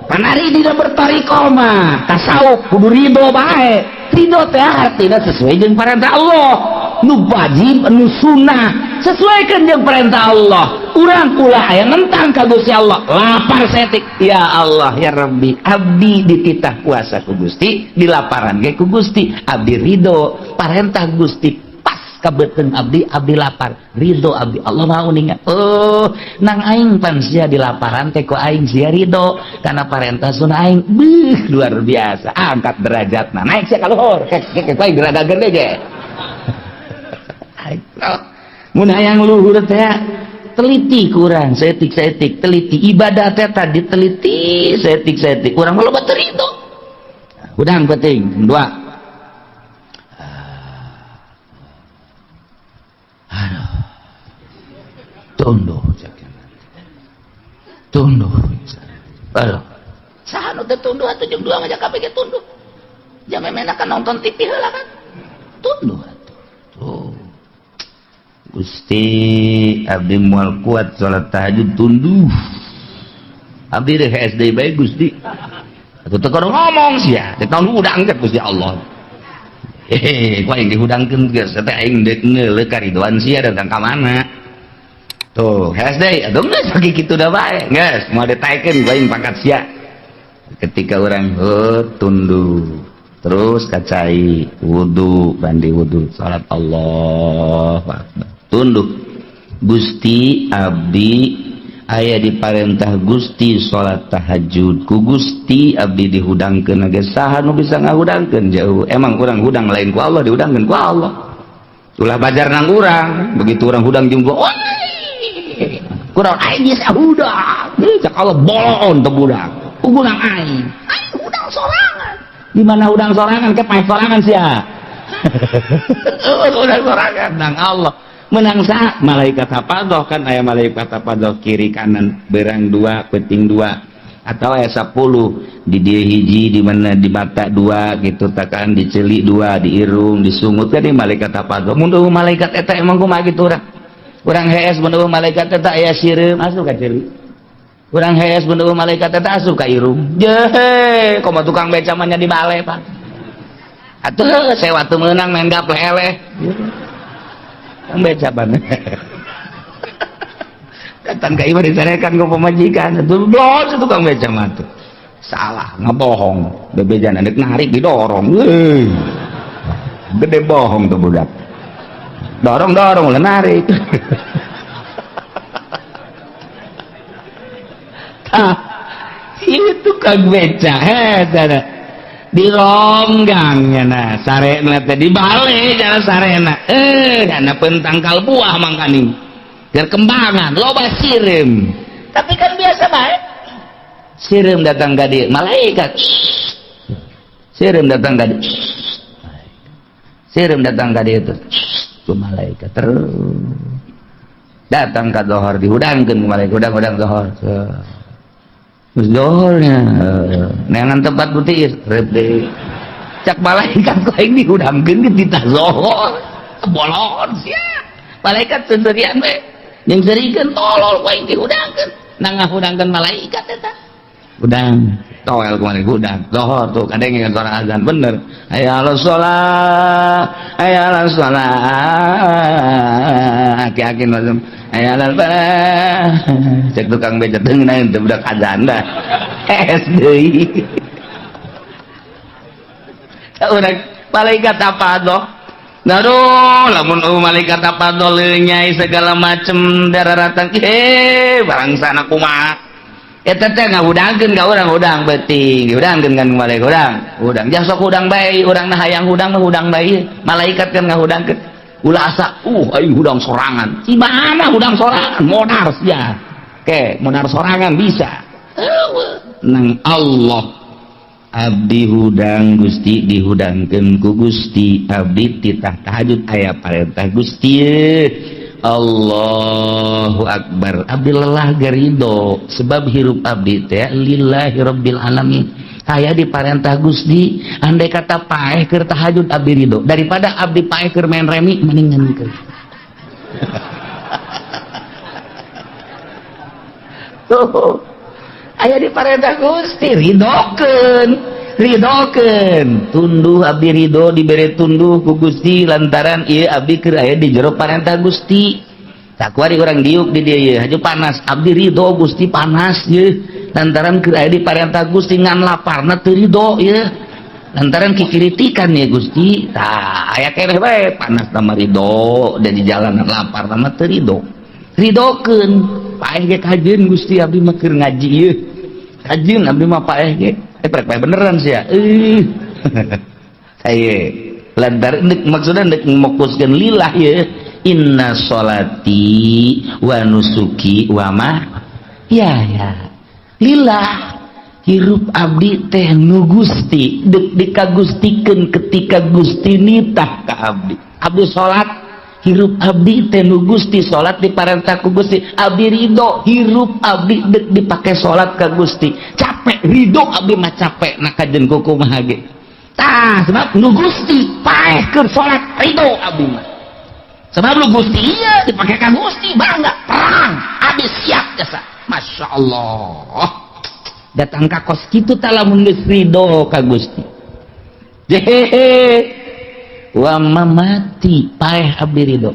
Panari dina berthariqah mah tasawuf kudu ridho bae, ridho teh artina sesuai jeung parentah Allah, nu wajib nu sunnah sesuaikan jeung perintah Allah. Urang ulah aya nentang ka Gusti Allah, lapar setik ya Allah ya Rabbi abdi dititah puasa ku Gusti, dilaparan ge ku Gusti, abdi ridho parentah Gusti pas ka beuteung abdi, abdi lapar ridho abdi Allah mau ninga. Oh nang aing pan sia dilaparan teh ku aing sia ridho kana parentah sunnah aing, beuh luar biasa angkat derajatna naik sia ka luhur kek kek aing geragageun ge. Mun hayang luhur teh teliti kurang setik-setik teliti ibadah teh tadi teliti setik-setik kurang loba teu ridho. Udang penting dua. Aduh. Tunduh. Aduh. Saha nu teu tunduh atuh jeung dua ngajak kabeh ge tunduh. Jam memena kan nonton TV heula kan. Tunduh atuh. Tuh. Gusti abdi moal kuat salat tahajud tunduh. Abdi deh SD bae Gusti. Atuh teu kudu ngomong sia, teh tahun hudang teh Gusti Allah. Hehe, ku aing dihudangkeun geus teh aing deuk neuleuh karidoan sia datang ka mana. Tuh, SD atuh geus bagi kitu da bae. Geus moal ditaekeun ku aing pangkat sia. Ketika urang tunduh terus kacai wudu, mandi wudu, salat Allahu akbar. Tunduh. Gusti abdi aya diparentah Gusti salat tahajud ku Gusti abdi dihudangkeun ge saha nu bisa ngahudangkeun jauh emang urang hudang lain ku Allah dihudangkeun ku Allah ulah bajar nang urang begitu urang hudang jeung gua kurang aing geus hudang cak Allah bolon teu budak hudang aing aing hudang sorangan di mana hudang sorangan ke paeh sorangan sia hudang sorangan nang Allah menang sa malaikat hafadah kan aya malaikat hafadah kiri kanan berang dua peting dua atau aya 10 di dieu hiji di mana di mata dua gitu takan di celik dua di irung disungut kan di malaikat hafadah mun eueuh malaikat eta emang kumaha kitu urang urang hees mun eueuh malaikat eta aya sireum asup ka celik urang hees mun eueuh malaikat eta asup ka irung jehe komo tukang beca mah nya di bale Pak atuh sewa teu meunang main gapleh eleh beca banget katan ka ieu disarekan ku pamajikan atuh blos tukang beca mah tuh salah ngebohong bebejan dek narik didorong euy gede bohong tuh budak dorong-dorong ulah narik tah ieu tukang beca heh dilonggang nah sarena teh dibalik jalan sarena karena pentangkal buah mangkaning berkembangan loba sireum tapi kan biasa bae sireum datang ka dieu malaikat sireum datang ka dieu sireum datang ka dieu teh ku malaikat terus datang ka zohor dihudangkeun ku malaikat hudang-hudang zohor terus dohornya neangan tempat putih rep deui cak malaikat ku aing dihudangkeun di titah zohor bolon sia malaikat sendirian we jeung serikeun tolol ku aing dihudangkeun nang ngahudangkeun malaikat eta hudang toel ku malaikat hudang zohor tuh kadang suara azan bener hayya 'alas shalah hayya 'alas shalah aki-aki nu hayya 'alal falah cek tukang beca teu ngeunaheun teh budak azan dah es deui urang malaikat apa doh aduh lamun malaikat apa doh lenyai segala macem dararatan barang sana kumaha eta teh ngahudangkeun ka urang hudang beuting dihudangkeun kan malaikat hudang hudang jang sok hudang bae urang na hayang hudang mah hudang bae malaikat kan ngahudangkeun ulah asa aing hudang sorangan cibana hudang sorangan modar sia ke modar sorangan bisa nang Allah abdi hudang Gusti dihudangkeun ku Gusti abdi titah tahajud aya parentah Gusti Allahu akbar abdi lelah garido sebab hirup abdi teh lillahi rabbil alamin aya diparentah Gusti andai kata paeh keur tahajud abdi ridho daripada abdi paeh keur main remi mendingan keur tuh aya diparentah Gusti ridokeun ridokeun tunduh abdi ridho dibere tunduh ku Gusti lantaran ieu abdi keur aya di jero parentah Gusti sakuari urang diuk di dieu ieu haju panas abdi ridho Gusti panas ieu lantaran keur aya di parentah Gusti ngan laparna teu ridho ieu lantaran kikiritikan ya Gusti tah aya keneh bae panas mah ridho da di jalan lapar mah teu ridho ridokeun paeh ge kajeun Gusti abdi mah keur ngaji ieu kajeun abdi mah paeh ge prek paeh beneran sia saye lantaran maksudna deuk mokuskeun lillah ieu inna sholati wa nusuki wa ma ya ya lillah hirup abdi teh nu Gusti deuk dikagustikeun ketika Gusti nitah ka abdi abdi salat Hirup abdi teh nu Gusti, salat diparentah ku Gusti, abdi ridho. Hirup abdi dek dipake salat ka Gusti, capek ridho abdi mah, capek nak kajen kuku mah ge. Tah, sebab nu Gusti paeh keur salat ridho abdi mah, sebab nu Gusti iya dipake ka Gusti, bangga perang abdi siap jasa. Masya Allah, datang ka kos kitu tah lamun geus ridho ka Gusti. Jehehe, wa mati paeh abdi ridho,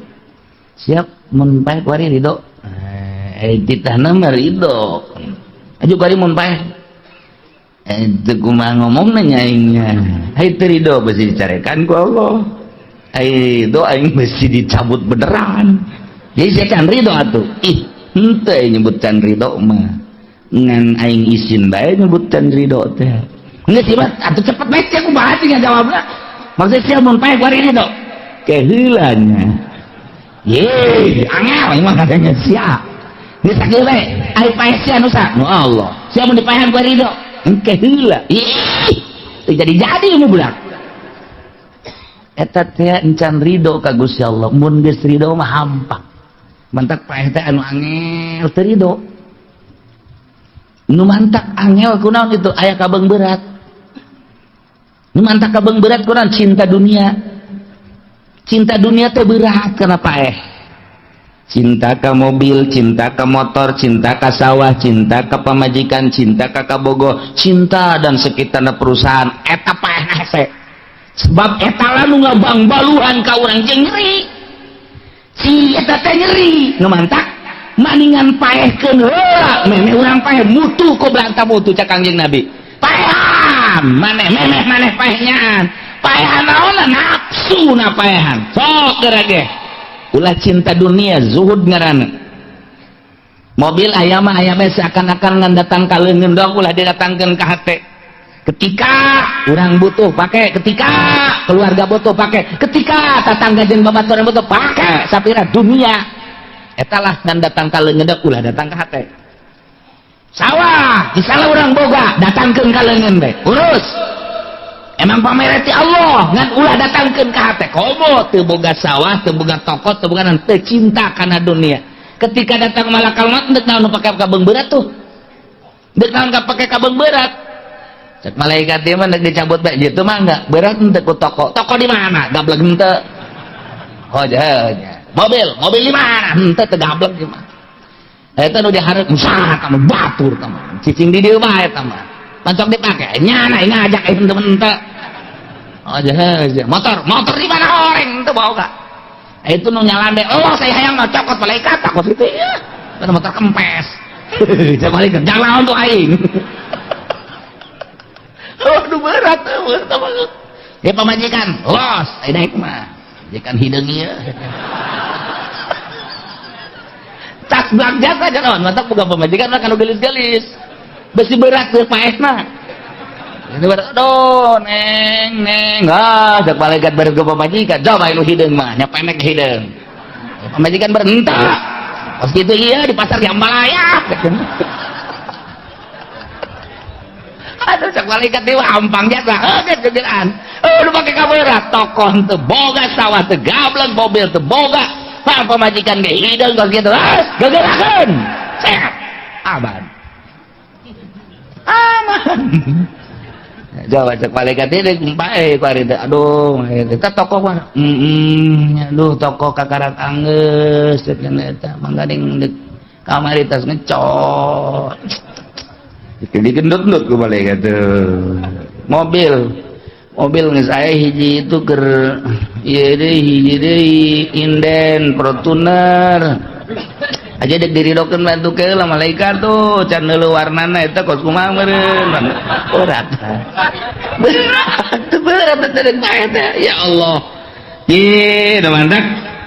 siap mun paeh kuari ridho. Eh, titahna mah ridho aju kuari mun paeh itu kumaha ngomongna nya aingnya. Ai teu ridho besi dicarekan ku Allah, ai ridho aing besi dicabut beneran. Jadi saya can ridho atuh. Ih, henteu nyebut can ridho mah, ngan aing isin bae nyebut can ridho teh. Geus sih mah atuh, cepet bae sia, kumaha sih ngajawabna? Maksudnya sia mun paeh kuari ridho keheula nya. Ye, angel aing mah katanya sia. Geus sakieu bae, ai paeh sia nu sa? Nu Allah. Sia mun dipaehan kuari ridho? Engke heula. Ih, teu jadi-jadi mu budak. Eta teh encan ridho ka Gusti Allah. Mun geus ridho mah hampa. Mantak paeh teh anu angel teu ridho. Nu mantak angel kunaon itu aya kabeung berat. Nu mantak kabeung berat kunaon? Cinta dunia. Cinta dunia teh berat kana paeh. Cinta ke mobil, cinta ke motor, cinta ke sawah, cinta ke pamajikan, cinta ke kabogo, cinta dan sekitar perusahaan, eta paeh hese. Sebab eta lah nu ngabangbaluhan ka urang jeung nyeri. Si eta teh nyeri, nu mantak maningan paehkeun heula, memeh urang paeh mutu qabla tamutu, cak Kangjeng Nabi. Paehan maneh, memeh maneh paehnyaan. Paehan naonna? Nafsu na paehan. Sok geura ge. Ulah cinta dunia, zuhud ngaranna. Mobil aya mah aya bae, seakan-akan ngan datang ka leungeun doang, ulah didatangkeun ka hate. Ketika urang butuh pakai, ketika keluarga butuh pakai, ketika tetangga jeung babaturan butuh pakai, sapira dunia eta lah ngan datang ka leungeun doang, ulah datang ka hate. Sawah misalnya urang boga, datangkeun ka leungeun bae, urus emang pamere ti Allah, ngan ulah datangkeun ka hate. Komo teu boga sawah, teu boga toko, teu boga, teu cinta kana dunia. Ketika datang malakal maut, deuk naon pake kabeung berat tuh? Deuk naon pake kabeung berat? Cek malaikat dia mah deuk dicabut bae gitu mah enggak berat henteu ku toko. Toko di mana? Gablek henteu. Oh jauhnya. Mobil, mobil di mana? Henteu, teu gablek di mana. Eta nu dihareup usaha kamu batur kamu. Cicing di dieu bae eta mah. Pancok dipake nyana ngajak aing temen henteu. Oh jauh. Motor, motor di mana? Horeng henteu boga. Itu nu nyalande, oh saya hayang mah cokot malaikat takut itu ya. Mana motor kempes. Cek malaikat, jangan lawan tuh aing. Aduh, berat tuh. Dia pamajikan, los, aing naik mah. Majikan hideung ieu. Tas belak jasa naon, mantap boga pamajikan mah kanu gelis-gelis. Besi berat teu paehna. Ini berat, aduh, neng, neng, ah, cek malaikat baru ke pamajikan, coba nu hideung mah, nya penek hideung. Pamajikan berentah. Pas gitu iya di pasar Jambalaya. Aduh, cek malaikat dewa hampang jasa, geus gegeran. Aduh, pake kamera, tokoh teu boga, sawah teu gablek, mobil teu boga, pang pamajikan ge hideung kos kitu, ah, gegerakeun. Sehat. Aman. Aman. Jawab cek malaikat ini bae ku ari teh. Aduh, eta tokoh mah. Aduh, tokoh kakarak anggeus cek eta, mangga ding kamari tas ngecot. Digendut-gendut ku malaikat tuh. Mobil. Mobil geus aya hiji itu keur ieu deui, hiji deui inden Fortuner. Aja dek diridokeun bantu ke lah malaikat tuh can neuleuh warnana eta kos kumaha meureun. Berat. Berat, berat teh bae teh. Ya Allah. Ye, mantak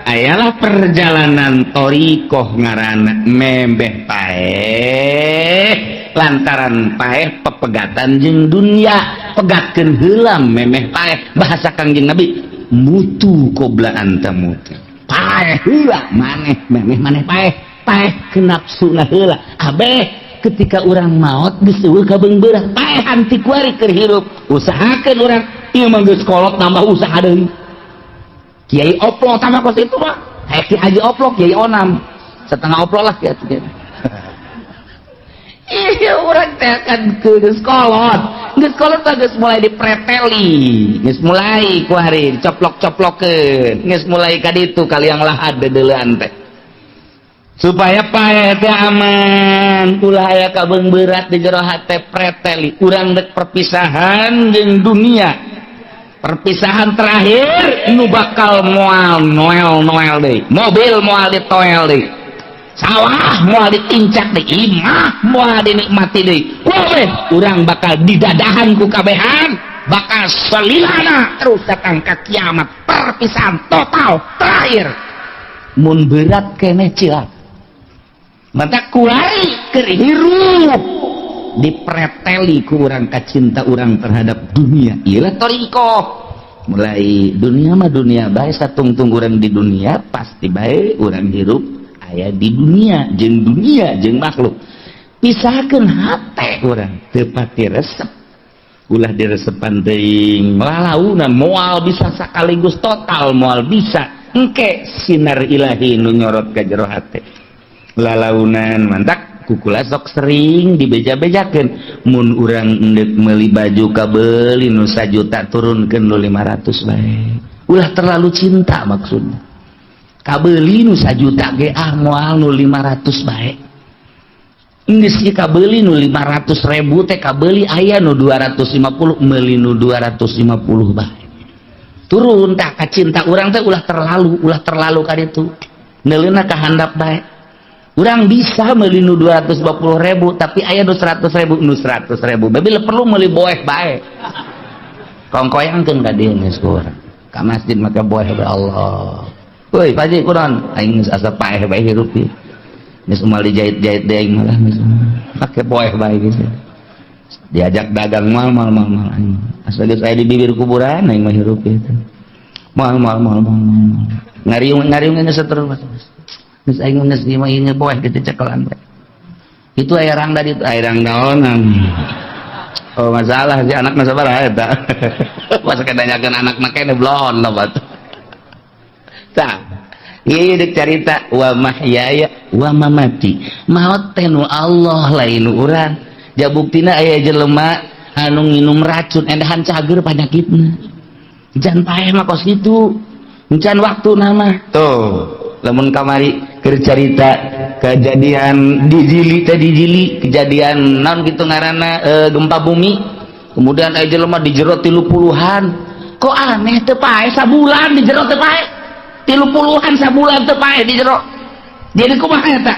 ayalah perjalanan thoriqoh ngaranna membeh paeh lantaran paeh pepegatan jeung dunia, pegatkeun heula memeh paeh. Bahasa Kangjeng Nabi, mutu qabla anta mutu. Paeh heula maneh memeh maneh paeh, paeh ke nafsuna heula. Abeh ketika urang maot geus eueuh kabeung beurah, paehan ti kuari keur hirup, usahakeun urang ieu mah geus kolot nambah usaha deui. Kiai oplo tambah kos itu mah. Kayak Ki Haji Oplok, Kiai Onam, setengah oplok lah gitu. Iya, urang teh kan geus kolot, geus kolot teh geus mulai dipreteli, geus mulai ku hari dicoplok-coplokeun, geus mulai ka ditu kaliang lahat deudeulean teh supaya paeh teh aman, ulah aya kabeung berat di jero hate. Preteli urang dek perpisahan jeung dunia, perpisahan terakhir nu bakal moal noel noel deui, mobil moal ditoel deui, sawah moal ditincak deui, imah moal dinikmati deui. Kabeh urang bakal didadahan ku kabehan, bakal selilana terus datang ke kiamat, perpisahan total terakhir. Mun berat keneh cilak, mata kuari keur hirup dipreteli ku urang kacinta urang terhadap dunia. Iyalah, toriko mulai dunia mah dunia bae, satungtung urang di dunia pasti bae urang hirup aya di dunia jeung dunia jeung makhluk. Pisahkeun hate urang, teu pati resep, ulah diresepan teuing, lalaunan moal bisa sekaligus total, moal bisa. Engke sinar ilahi nu nyorot ka jero hate lalaunan. Mantak kukula sok sering dibeja-bejakeun, mun urang endek meuli baju kabeuli nu sajuta, turunkeun nu 500 bae, ulah terlalu cinta. Maksudna kabeuli nu sajuta ge ah moal, nu 500 bae. Geus ieu kabeuli nu 500 ribu teh, kabeuli aya nu 250, meuli nu 250 bae, turun tah kacinta urang teh, ulah terlalu, ulah terlalu ka ditu. Neuleuna ka handap bae. Urang bisa meuli nu 250 ribu, tapi aya nu 100 ribu, nu 100 ribu bila perlu meuli boeh bae, kongkoyangkeun ka dieu. Geus urang ka masjid make boeh bae. Allah, woi Pak Haji, kunaon? Aing geus asa paeh bae hirup ieu, geus moal dijahit-jahit deui, aing malah geus make boeh bae geus. Diajak dagang mal mal mal mal, aing asa geus aya di bibir kuburan aing mah hirup ieu. Mal mal mal mal mal, ngariung ngariung geus terus. Geus aing geus ieu mah, ieu boeh gitu, cekelan bae. Itu aya rangda di aya rangdaonan. Oh, masalah si anak mah sabaraha eta? Masa nanyakeun anak mah kene belon lobat. Tah, ieu deuk carita wa mahyaya wa mamati. Maot teh nu Allah, lain nu urang. Ja buktina aya jelema anu nginum racun endahan cager panyakitna. Jan paeh mah kos kitu. Encan waktu nama. Tuh, lamun kamari keur carita kejadian di Jili teh, di Jili kejadian naon gitu ngaranna, gempa bumi, kemudian aya jelema di jero 30-an. Kok aneh, teu paeh sabulan di jero, teu paeh 30-an, sabulan teu paeh di jero. Jadi kumaha eta?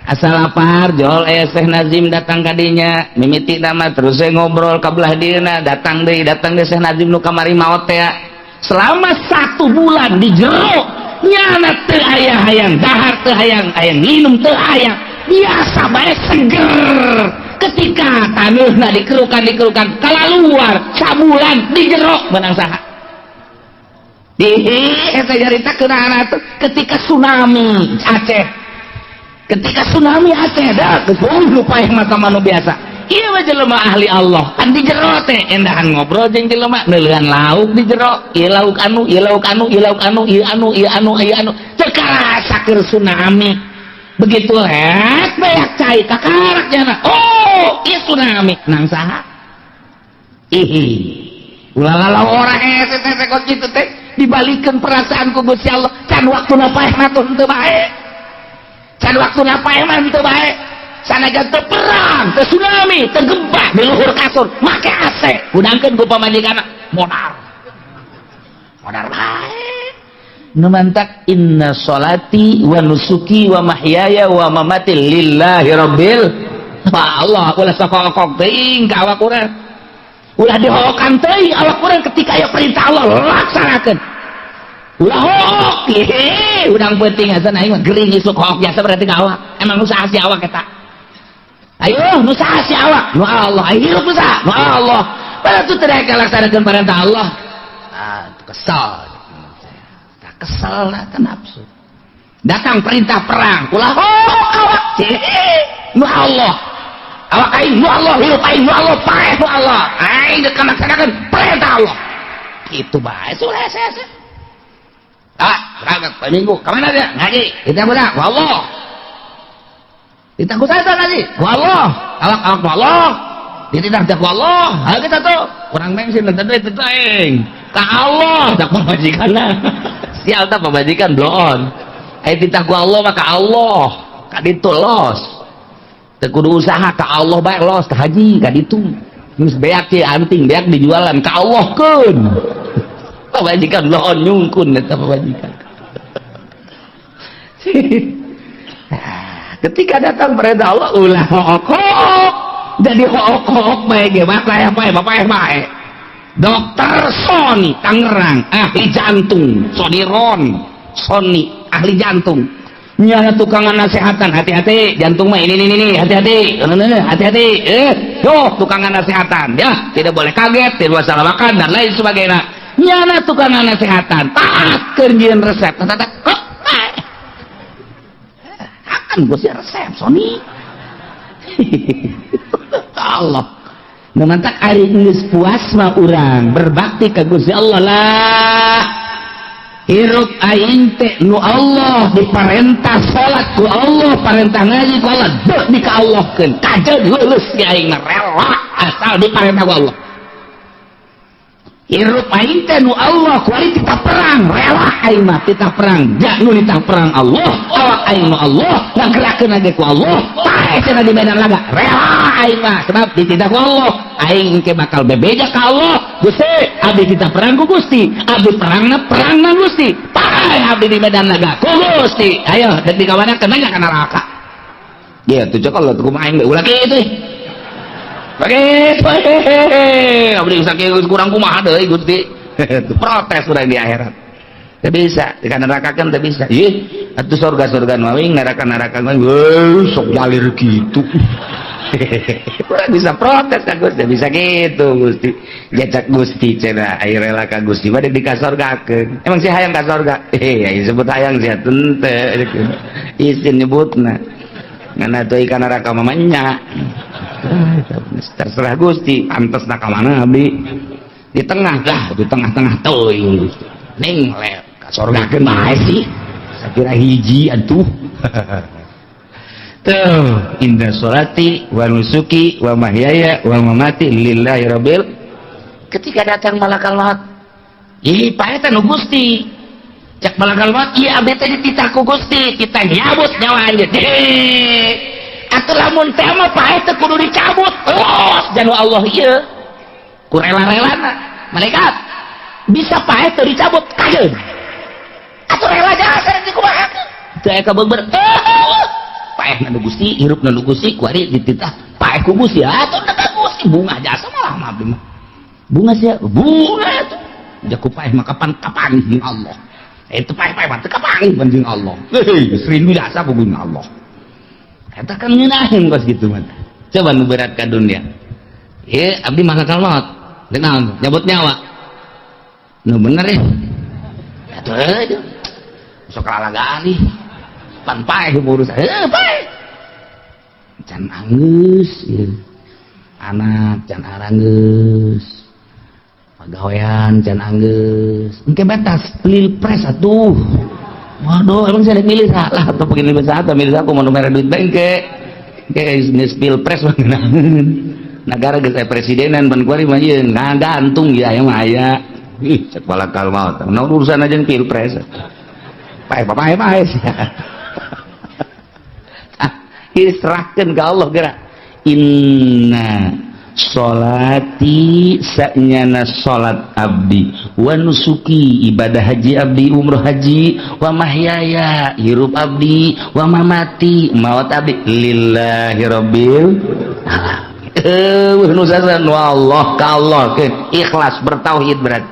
Asal lapar jol aya Syekh Nazim datang ka dinya mimiti nama, terus saya ngobrol ka belah dieuna, datang deui, datang deui Syekh Nazim nu kamari maot teh. Selama satu bulan di jero nyana teu aya hayang dahar, teu hayang hayang minum, teu aya, biasa bae, seger. Ketika taneuhna dikerukan dikerukan kalaluar, sabulan di jero, menang saha? Di eta carita atuh ketika tsunami Aceh, ketika tsunami Aceh dah geus lupa yang mata manu biasa. Ieu mah jelema ahli Allah kan di jero teh endahan ngobrol jeung jelema, neuleuan lauk di jero, ieu lauk anu, ieu lauk anu, ieu lauk anu, ieu anu, ieu anu, ieu anu, teu karasa keur tsunami. Begitu let beak cai kakarak jana, oh ieu tsunami, nang saha? Ih, ulah lalau orang hese teh kok kitu teh. Dibalikan perasaan ku Gusti Allah, can waktuna paeh mah tuh henteu bae, can waktuna paeh mah henteu bae. Sanajan teu perang, teu tsunami, teu gempa, di luhur kasur make AC, udangkeun ku pamajikanna, modar modar bae. Nu mantak inna sholati wa nusuki wa mahyaya wa mamati lillahi rabbil. Pak Allah, ulah sakokok teuing ka awak urang, ulah dihokan teuing awak urang. Ketika aya perintah Allah, laksanakeun, ulah hook. Hehe, udang penting asa aing mah gering isuk hook biasa, berarti ka awak. Emang nu saha si awak eta? Ayo, nu saha si awak? Nu Allah. Ayo, hirup nu saha? Nu Allah. Padahal teu terek laksanakeun perintah Allah. Ah, kesal. Tak kesal lah kan nafsu. Datang perintah perang, ulah hook awak. Hehe, nu Allah. Awak aing nu Allah, hirup aing nu Allah, paeh nu Allah. Aing dek laksanakeun perintah Allah. Kitu bae sudah hese. Ah, berangkat poe Minggu. Ka mana dia? Ngaji. Kita budak, ku Allah. Ditah ku saha ngaji? Ku Allah. Awak-awak ku Allah. Dititah ku Allah. Ayo kita tuh kurang bensin dan duit itu aing. Ka Allah tak pamajikanna. Sial tah pamajikan bloon. Ayo titah ku Allah mah ka Allah. Ka ditu los. Teu kudu usaha, ka Allah bae los ka haji ka ditu. Geus beak ye anting beak dijualan ka Allah keun. Pamajikan bloon nyungkun eta pamajikan. Ketika datang perintah Allah, ulah hook-hook. Jadi hook-hook bae ge mah paeh paeh bapak bae. Dokter Sony Tangerang, ahli jantung, Soniron, Sony ahli jantung. Nyala tukangan nasehatan, hati-hati jantung mah ini hati-hati, hati-hati. Yo tukangan nasehatan ya, tidak boleh kaget, tidak boleh salah makan dan lain sebagainya. Nyala tukangan nasehatan, tak kerjaan resep, tak kok akan gue sih resep Sony. Allah. Nah, mantak ari geus puas mah urang berbakti ka Gusti Allah lah. Hirup aing teh nu Allah, diparentah salat ku Allah, parentah ngaji ku Allah, dek di ka Allahkeun. Kajeun leuleus si aing mah rela asal diparentah ku Allah. Hirup aing teh nu Allah, kuari titah perang, rela aing mah titah perang. Ja nu titah perang Allah, awak aing nu Allah, ngagerakeun ge ku Allah, paeh cenah di medan laga, rela aing mah sebab dititah ku Allah. Aing engke bakal bebeja ka Allah. Gusti, abdi titah perang ku Gusti, abdi perangna perangna Gusti, paeh abdi di medan laga ku Gusti. Ayo dek dikawana kena ka neraka. Ya tuh cek Allah kumaha aing ulah kitu. Begitu, hehehe, abdi saking kurang kumaha deui Gusti. Protes urang di akhirat. Teu bisa, di neraka kan teu bisa. Ih, atuh surga-surga mah neraka-neraka mah sok jalir kitu. Urang bisa protes ka Gusti, bisa gitu Gusti. Jacak Gusti cenah aya rela ka Gusti mah di ka sorgakeun. Emang sih hayang ka sorga? Eh, sebut hayang sih henteu. Isin nyebutna. Ngan atuh ka neraka mah nya. Terserah Gusti, pantes ka mana abdi? Di tengah lah, di tengah-tengah teuing Gusti. Ning le ka sorgakeun bae sih. Sakira hiji atuh. Tuh, inna sholati wa nusuki wa mahyaya wa mamati lillahi rabbil. Ketika datang malakal maut, ih paeh teh nu Gusti. Cak malakal maut, ieu abdi teh dititah ku Gusti, kita nyabut nyawa anjeun. Atuh lamun teh mah paeh teh kudu dicabut. Los janu Allah ieu. Ku rela-relana malaikat bisa paeh teu dicabut kajeun. Atuh rela jasa dikumahakeun. Teu aya kabeungbeur. Paeh nu Gusti, hirup nu Gusti, kuari dititah paeh ku Gusti. Atuh ka Gusti bunga jasa malah mah abdi mah. Bunga sia, bunga atuh. Jaku paeh mah kapan kapan jeung Allah. Itu paeh-paeh mah teu kapanggih jeung Allah. Heuh, geus rindu jasa ku jeung Allah. Eta kan ngeunaheun kos kitu mah. Coba nu berat ka dunia. Ieu abdi malakal maut. Dek naon? Nyabut nyawa. Nu bener ya. Atuh euy. Sok lalagaan ih. Pan paeh urusan. Heuh, paeh. Can anggeus ieu. Anak can aranggeus. Pagawean can anggeus. Engke batas pilpres atuh. Waduh, emang saya milih salah atau begini bisa atau milih aku mau mere duit bengke. Kayak geus pilpres mah ngeunaheun. Nagara geus aya presidenan ban kuari mah ieu ngagantung ya aya mah aya. Ih, cek malakal maut. Naon urusan aja pilpres. Paeh paeh paeh. Ah, diserahkeun ka Allah geura. Inna sholati sanyana salat abdi wa nusuki ibadah haji abdi umroh haji wa mahyaya hirup abdi wa mamati maut abdi lillahi rabbil alamin. Nusasan wa Allah ka Allah ikhlas bertauhid berat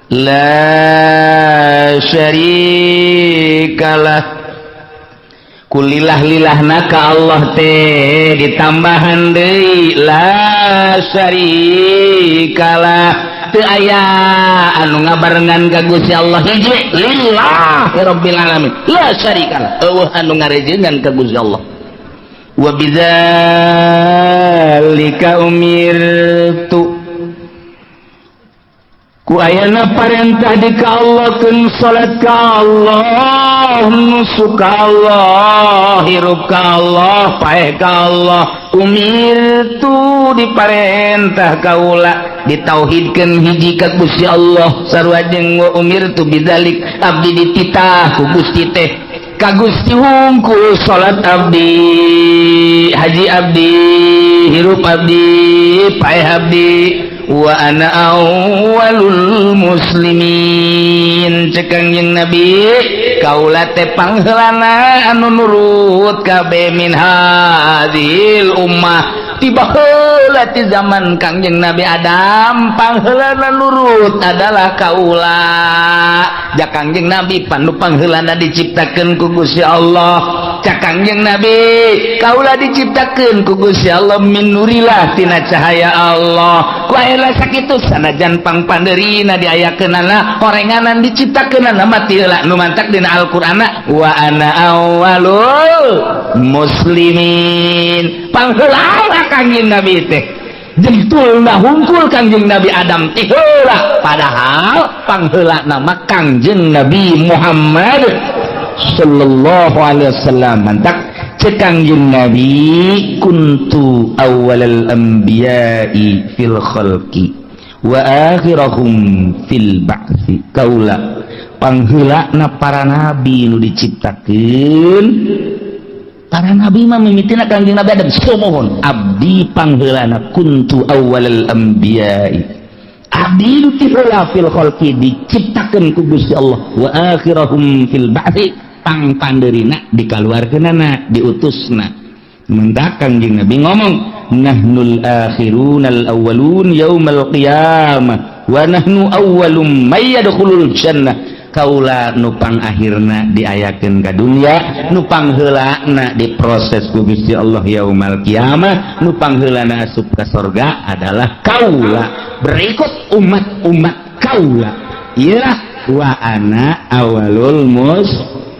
la syarikalah kulillah lilahna ka Allah teh ditambahan deui la syarikalah teu aya anu ngabarengan ka Gusti Allah hiji lillahi rabbil alamin la syarikalah eueuh anu ngarejengan ka Gusti Allah wa bidzalika umirtu. Ku ayana parentah di ka Allah keun salat ka Allah, nusuk ka Allah, hirup ka Allah, paeh ka Allah. Umirtu diparentah kaula ditauhidkeun hiji ka Gusti Allah, sarua jeung wa umirtu bidzalik, abdi dititah ku Gusti teh, ka Gusti hungkul salat abdi, haji abdi, hirup abdi, paeh abdi. Wa ana awwalul muslimin, cek Kangjeng Nabi, kaula teh pangheulana anu nurut kabeh min hadhil ummah. Tiba heula ti zaman Kangjeng Nabi Adam, pangheulana nurut adalah kaula. Ja Kangjeng Nabi panu pangheulana diciptakeun ku Gusti Allah. Cak Kangjeng Nabi, kaula diciptakeun ku Gusti Allah min nurillah, tina cahaya Allah. Ku aya sakitu sanajan pangpandeurina diayakeunana horenganan diciptakeunana mati heula, nu mantak dina Al-Qur'ana wa ana awwalul muslimin, pangheulana Kangjeng Nabi teh jentulna hungkul Kangjeng Nabi Adam teh heula, padahal pangheulana mah Kangjeng Nabi Muhammad sallallahu alaihi wasallam. Mantak cek Kangjeng Nabi, kuntu awwalal anbiya'i fil khalqi wa akhirahum fil ba'thi, kaula pangheulana para nabi nu diciptakeun. Para nabi mah mimitina Kangjeng Nabi Adam. Sumuhun, abdi pangheulana, kuntu awwalal anbiya'i, abdi nu ti heula fil khalqi diciptakeun ku Gusti Allah, wa akhirahum fil ba'thi, pangpandeurina dikaluarkeunana, diutusna. Mendak Kangjeng Nabi ngomong, nahnul akhirunal awwalun yaumal qiyamah wa nahnu awwalum may yadkhulul jannah, kaula nupang akhirna diayakeun ka dunya, nupang heulana diproses ku Gusti Allah yaumal kiamah, nupang heulana asup ka sorga adalah kaula berikut umat-umat kaula. Iyalah wa ana awalul muslimin.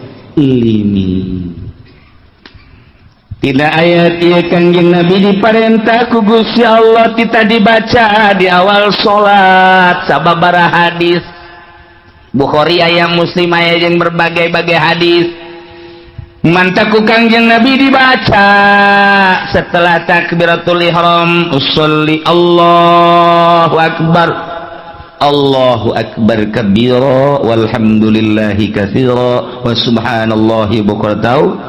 Tidak ayat ieu Kangjeng Nabi diparentah ku Gusti Allah kita dibaca di awal salat sababaraha hadis Bukhari aya, Muslim aya, jeung berbagai-bagai hadis. Mantak ku Kangjeng Nabi dibaca setelah takbiratul ihram, usolli, Allahu akbar, Allahu akbar kabira, walhamdulillahi katsira, wa subhanallahi bukratan.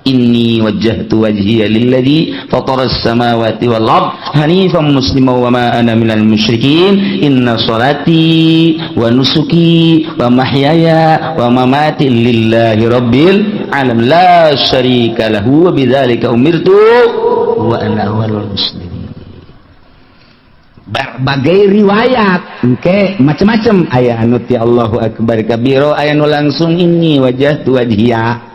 Inni wajjahtu wajhiya lilladzi fatara as-samawati wal ard hanifan musliman wa ma ana minal musyrikin, inna salati wa nusuki wa mahyaya wa mamati lillahi rabbil alamin la syarika lahu wa bidzalika umirtu wa ana awwalul muslimin. Berbagai riwayat engke macam-macam, aya anu ti Allahu akbar kabiro, aya nu langsung inni wajjahtu wajhiya.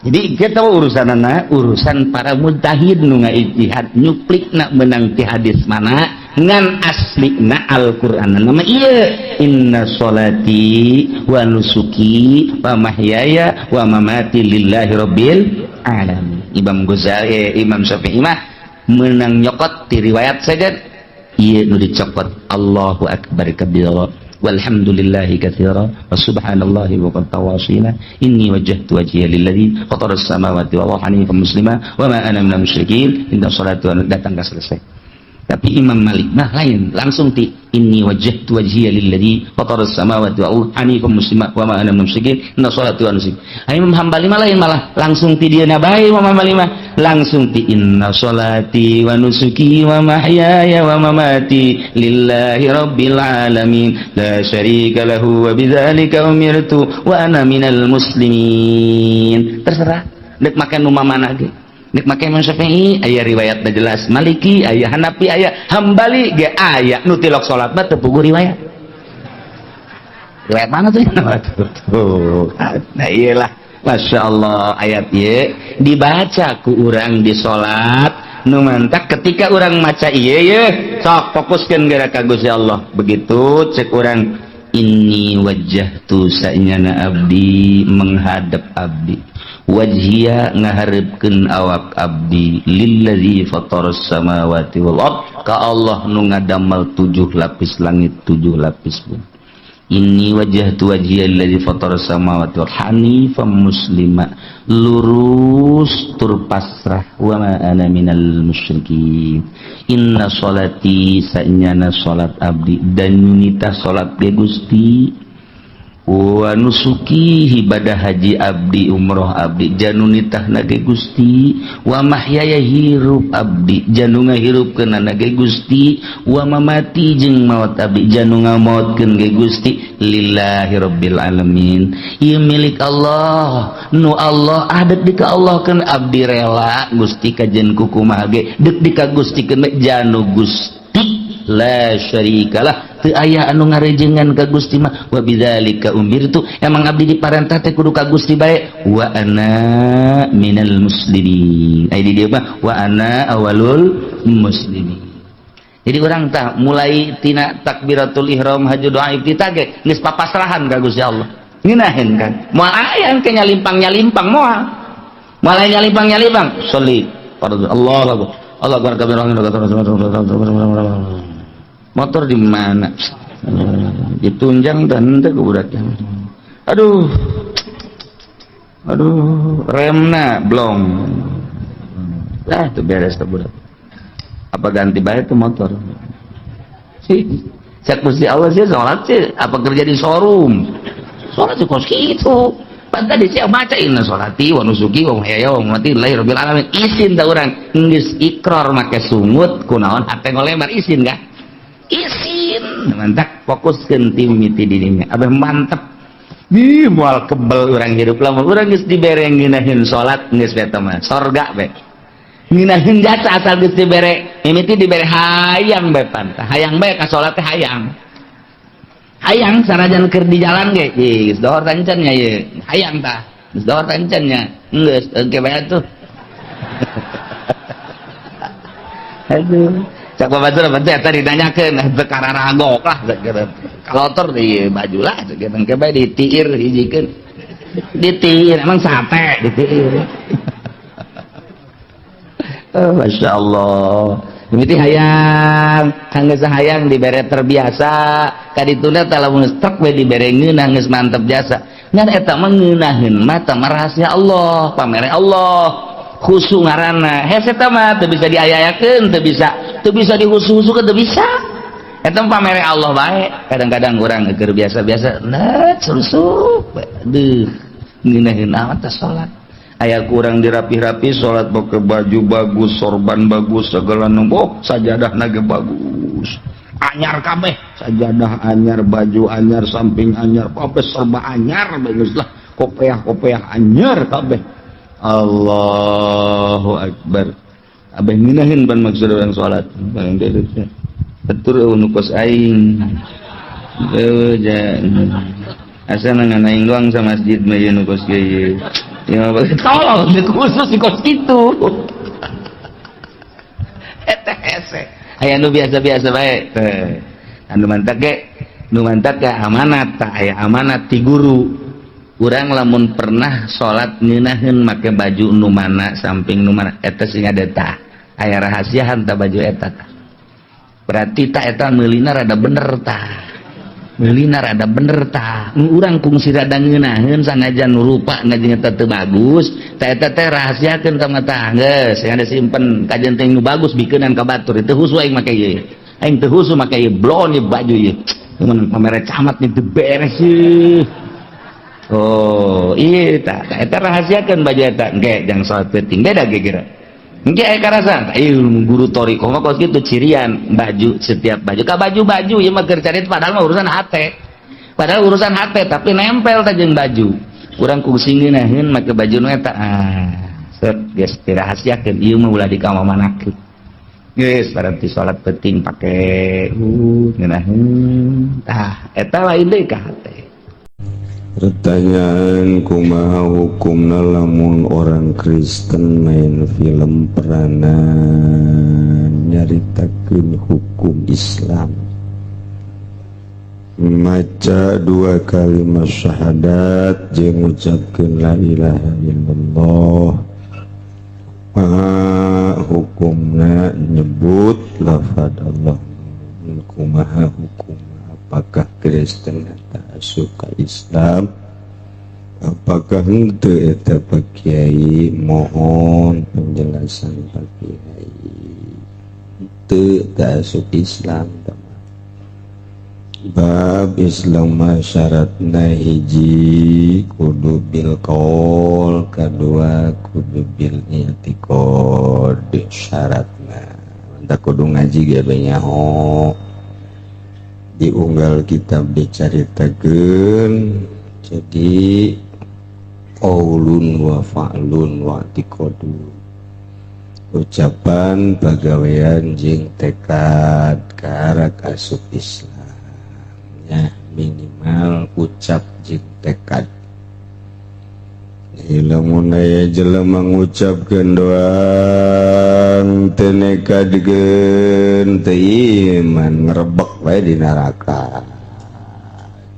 Jadi kita urusan anak, urusan para mujtahid nu ngaijtihad nyuplik nak menang ti hadis mana, ngan asli na Al-Qur'an nama iya inna sholati wa nusuki wa mahyaya wa mamati lillahi rabbil alamin. Imam Ghazali, Imam Syafi'i mah menang nyokot di riwayat saja iya nu dicokot Allahu akbar kabira, walhamdulillahi katsira, wa subhanallahi wa qad tawasina, inni wajjahtu wajhiya lilladzi fatara as-samawati wal arda hanifan muslima wa ma ana minal musyrikin, inna salatu wa datang ke selesai. Tapi Imam Malik mah lain, langsung ti inni wajjahtu wajhiya lilladzi fatara as-samawati wal arda hanifan muslima wa ma ana minal musyrikin, inna salatu wa nusuki. Imam Hambali mah lain, malah langsung ti dia bae. Imam Hambali mah langsung ti inna salati wa nusuki wa mahyaya wa mamati lillahi rabbil alamin la syarika lahu wa bidzalika umirtu wa ana minal muslimin. Terserah dek make nu mana ge, dek make Imam Syafi'i aya riwayatna jelas, Maliki aya, Hanafi aya, Hambali ge aya. Nu tilok salat mah teu puguh riwayat. Riwayat mana tuh? Tuh, nah iyalah, Masya Allah, ayat ieu dibaca ku urang di salat. Nu mantak ketika urang maca ieu ye sok fokuskeun geura ka Gusti Allah. Begitu cek urang inni wajjahtu, sanyana abdi menghadap abdi. Wajhiya ngaharepkeun awak abdi lillazi fataras samawati wal ard ka Allah nu ngadamel tujuh lapis langit tujuh lapis bumi. Inni wajjahtu wajhiya lillazi fataras samawati wal hanifan muslima lurus tur pasrah wa ma ana minal musyrikin. Inna sholati sanyana salat abdi dan nyunita salat ge Gusti wa nusuki ibadah haji abdi umroh abdi janunitah nage Gusti wa mahyaya hirup abdi janu ngahirupkeun nage Gusti wa mamati jeung maot abdi janu ngamaotkeun ge Gusti lillahi rabbil alamin. Ieu milik Allah nu Allah adat di ka Allah keun abdi rela Gusti kajen kukumaha ge deuk di ka Gusti keun janu Gusti la syarikalah teu aya anu ngarejengan ka Gusti mah wa bidzalika umirtu emang abdi diparentah teh kudu ka Gusti bae wa ana minal muslimin. Ai di dieu mah wa ana awalul muslimin. Jadi urang tah mulai tina takbiratul ihram haji doa iftitah ge geus papasrahan ka Gusti Allah. Ngeunaheun kan moal aya engke nyalimpang-nyalimpang moal. Moal aya nyalimpang-nyalimpang sholli fardhu Allahu akbar Allah akbar kabir. Motor di mana? Ditunjang dan teh budaknya. Aduh. Aduh, remna blong. Lah itu beres tuh budak. Apa ganti bae tuh motor? Sih, cek Gusti Allah sih salat sih apa kerja di showroom. Salat sih kos kitu. Pan tadi sih maca inna sholati wa nusuki wa mahyaya wa mamati lillahi rabbil alamin. Isin ta urang geus ikrar make sungut kunaon hate ngolemar isin kah? Isin mantap fokuskeun ti mimiti dirinya abeh mantep ih moal kebel urang hirup lamun urang geus dibere ngeunaheun salat geus beta mah sorga be ngeunaheun jasa asal geus dibere mimiti dibere hayang bae pantah hayang bae ka salat teh hayang hayang sanajan keur di jalan ge geus dohor tancan nya ieu hayang tah geus dohor tancan nya geus engke bae atuh. Aduh cak babatur apa tadi ditanyakeun teu kararagok lah kalotor di baju lah cek engke bae ditiir hijikeun ditiir emang sate ditiir. Oh, Masya Allah mimiti hayang geus hayang dibere terbiasa kadituna tah lamun trek we dibere ngeunah geus mantep jasa ngan eta mah ngeunaheun mah tah rahasia Allah pamere Allah khusu ngaranna hese eta mah teu bisa diayakeun teu bisa dihusu-husukeun teu bisa eta mah pamere Allah bae. Kadang-kadang urang keur biasa-biasa net surusup deuh ngeunaheun amat teh salat aya kurang dirapih-rapi salat pakai baju bagus sorban bagus segala nombok sajadahna ge bagus anyar kabeh sajadah anyar baju anyar samping anyar kabeh serba anyar bagus lah kopeah-kopeah anyar kabeh. Allahu akbar. Abeh ngeunaheun pan maksud urang salat paling deui atur nu kos aing. Heuh ja. Asa ngan aing doang sa masjid mah ieu nu kos ieu. Ya tolol khusus di kos kitu. Eta hese. Aya nu biasa-biasa bae teh. Anu mantak ge nu mantak ge amanat tah aya amanat ti guru. Urang lamun pernah salat ngeunaheun make baju nu mana samping nu mana eta sing ada tah aya rahasiahan tah baju eta tah berarti tah eta meulina rada bener tah meulina rada bener tah urang kungsi rada ngeunaheun sanajan nu rupa jeung eta teu bagus tah eta teh rahasiakeun ka mata geus sing ada simpen kajen teh nu bagus bikeunan ka batur teu husu aing make ieu aing teu husu make ieu blon ieu baju ieu mun pamere camat nih teu beres ieu. Oh, iya tak, eta rahasiakeun baju eta. Engke jang salat penting beda ge kira. Engke aya karasa, ieu guru thoriqoh mah kos kitu cirian baju setiap baju. Ka baju-baju ieu mah keur cari padahal mah urusan hate. Padahal urusan hate tapi nempel teh jeung baju. Urang kungsi ngeunaheun make baju nu eta. Ah, set geus dirahasiakeun ieu mah ulah dikamamanakeun. Geus berarti salat penting pake ngeunaheun. Tah, eta lain deui ka hate. Pertanyaan kumaha hukumna lamun orang Kristen main film peranan nyaritakeun hukum Islam. Maca dua kalimat syahadat jeung ngucapkeun la ilaha illallah. Maha hukumna nyebut lafaz Allah, kumaha hukumna, apakah Kristen eta asup ka Islam apakah henteu eta Pak Kiai? Mohon penjelasan Pak Kiai. Henteu, teu asup Islam. Bab Islam mah syaratna hiji kudu bil qaul, kadua kudu bil i'tiqad syaratna. Mantap kudu ngaji ge be nyaho. Diunggal kitab dicaritakeun jadi qaulun wa fa'lun wa i'tiqadun. Ucapan, pagawean jeung tekad karak asup Islam. Ya, minimal ucap jeung tekad. Lamun aya jelema ngucapkeun doang teu nekadkeun teu iman, ngerebek wae di neraka.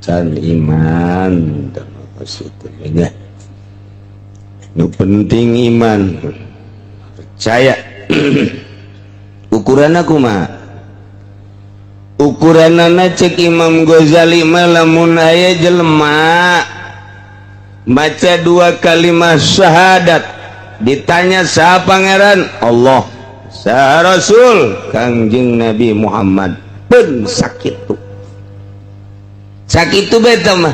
Can iman teh nya. Nu penting iman, percaya. Ukuranna kumaha? Ukuranana cek Imam Ghazali mah lamun aya jelema maca dua kalimat syahadat, ditanya saha pangeran? Allah. Saha Rasul? Kangjeng Nabi Muhammad. Pun sakitu sakitu beta mah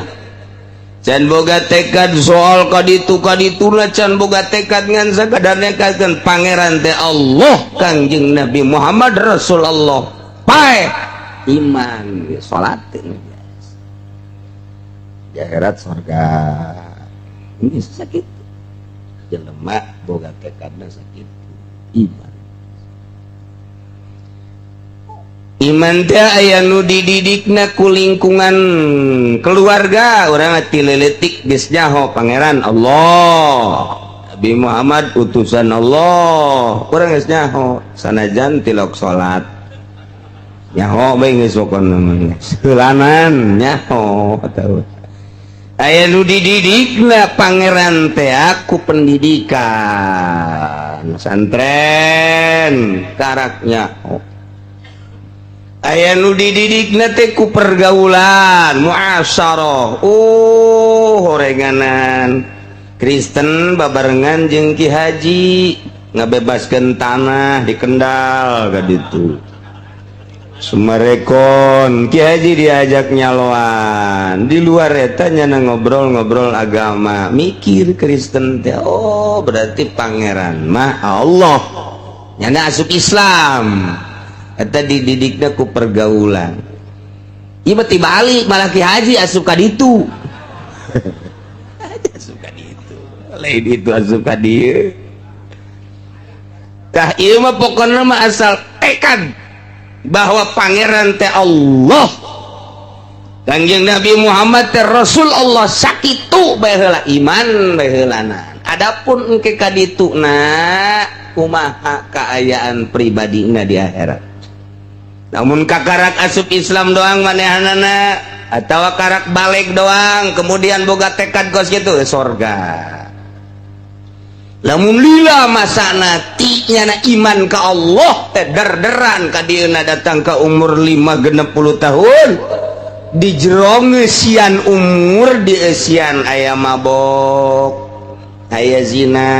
can boga tekad soal kaditu kadituna, can boga tekad ngan sakadar nekadkeun pangeran teh Allah, Kangjeng Nabi Muhammad Rasul Allah, pae iman salatin di akhirat surga. Ini sakit jelema boga tekadna sakit iman. Iman teh aya nu dididikna ku lingkungan keluarga urang ti leutik geus nyaho pangeran Allah, Nabi Muhammad utusan Allah, urang geus nyaho sanajan tilok salat nyaho bae geus pokona mah heulanan nyaho tahu. Aya nu dididikna pangeran teh ku pendidikan santren karak nyaho. Aya nu dididikna teh ku pergaulan muasyarah, horenganan Kristen babarengan jeung Ki Haji ngabebaskeun tanah di Kendal ka ditu. Sumarekon Ki Haji diajak nyaloan di luar eta nyana ngobrol-ngobrol agama, mikir Kristen teh oh berarti pangeran mah Allah, nyana asup Islam. Eta dididikna ku pergaulan. Ieu mah tibalik malah Ki Haji asup ka ditu. Asup ka ditu. Lain itu asup ka dieu. Tah ieu mah pokona mah asal tekad bahwa pangeran teh Allah, Kangjeng Nabi Muhammad teh Rasul Allah, sakitu bae heula iman bae heulana. Adapun engke ka dituna kumaha kaayaan pribadina di akhirat. Namun kakarak asup Islam doang manehanana atawa karak balik doang kemudian boga tekad kos gitu sorga. Lamun lila masana ti nyana iman ka Allah teh derderan ka dieuna datang ka umur 5 60 tahun di jero ngeusian umur di eusian aya mabok, aya zina,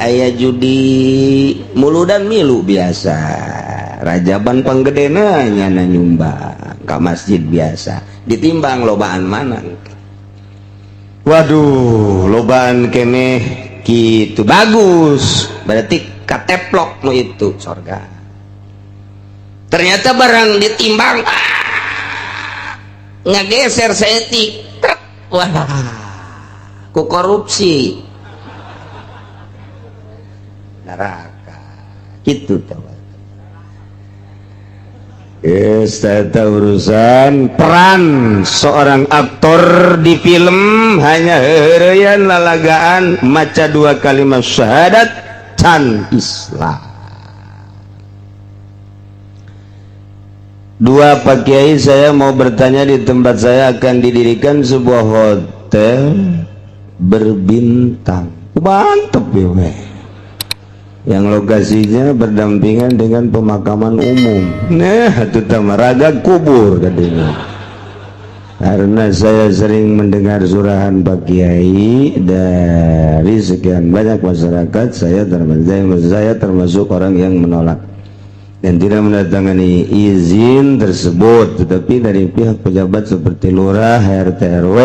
aya judi, muludan milu biasa, rajaban panggedena nyana nyumbang ka masjid biasa, ditimbang lobaan mana? Waduh, lobaan keneh gitu bagus, berarti kateplok nu itu sorga. Ternyata barang ditimbang ngageser saeutik, wah ku korupsi neraka gitu. Yes, eta urusan peran seorang aktor di film hanya heureuyan lalagaan maca dua kalimat syahadat can Islam. Dua, Pak Kiai, saya mau bertanya, di tempat saya akan didirikan sebuah hotel berbintang, mantep ya weh, yang lokasinya berdampingan dengan pemakaman umum. Nah, itu raga kubur katanya. Karena saya sering mendengar surahan Pak Kiai dari sekian banyak masyarakat, saya termasuk orang yang menolak dan tidak mendatangani izin tersebut, tetapi dari pihak pejabat seperti lurah, RT, RW,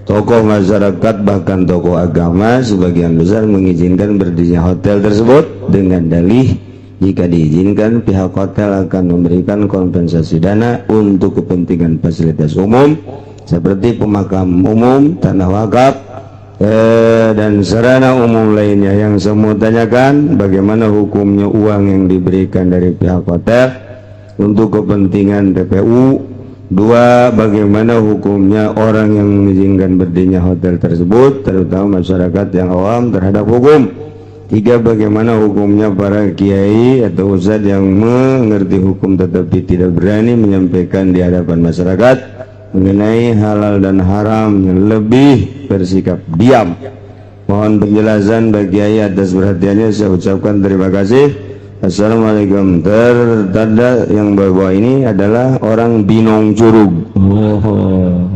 tokoh masyarakat, bahkan tokoh agama sebagian besar mengizinkan berdirinya hotel tersebut dengan dalih jika diizinkan, pihak hotel akan memberikan kompensasi dana untuk kepentingan fasilitas umum seperti pemakam umum, tanah wakaf, dan sarana umum lainnya. Yang saya mau tanyakan, bagaimana hukumnya uang yang diberikan dari pihak hotel untuk kepentingan TPU? Dua, bagaimana hukumnya orang yang mengizinkan berdirinya hotel tersebut, terutama masyarakat yang awam terhadap hukum? Tiga, bagaimana hukumnya para kiai atau ustadz yang mengerti hukum tetapi tidak berani menyampaikan di hadapan masyarakat mengenai halal dan haram, yang lebih bersikap diam? Mohon penjelasan bagi kiai. Atas perhatiannya saya ucapkan terima kasih. Assalamualaikum. Tertanda yang bawah ini adalah orang Binong Curug. Oh.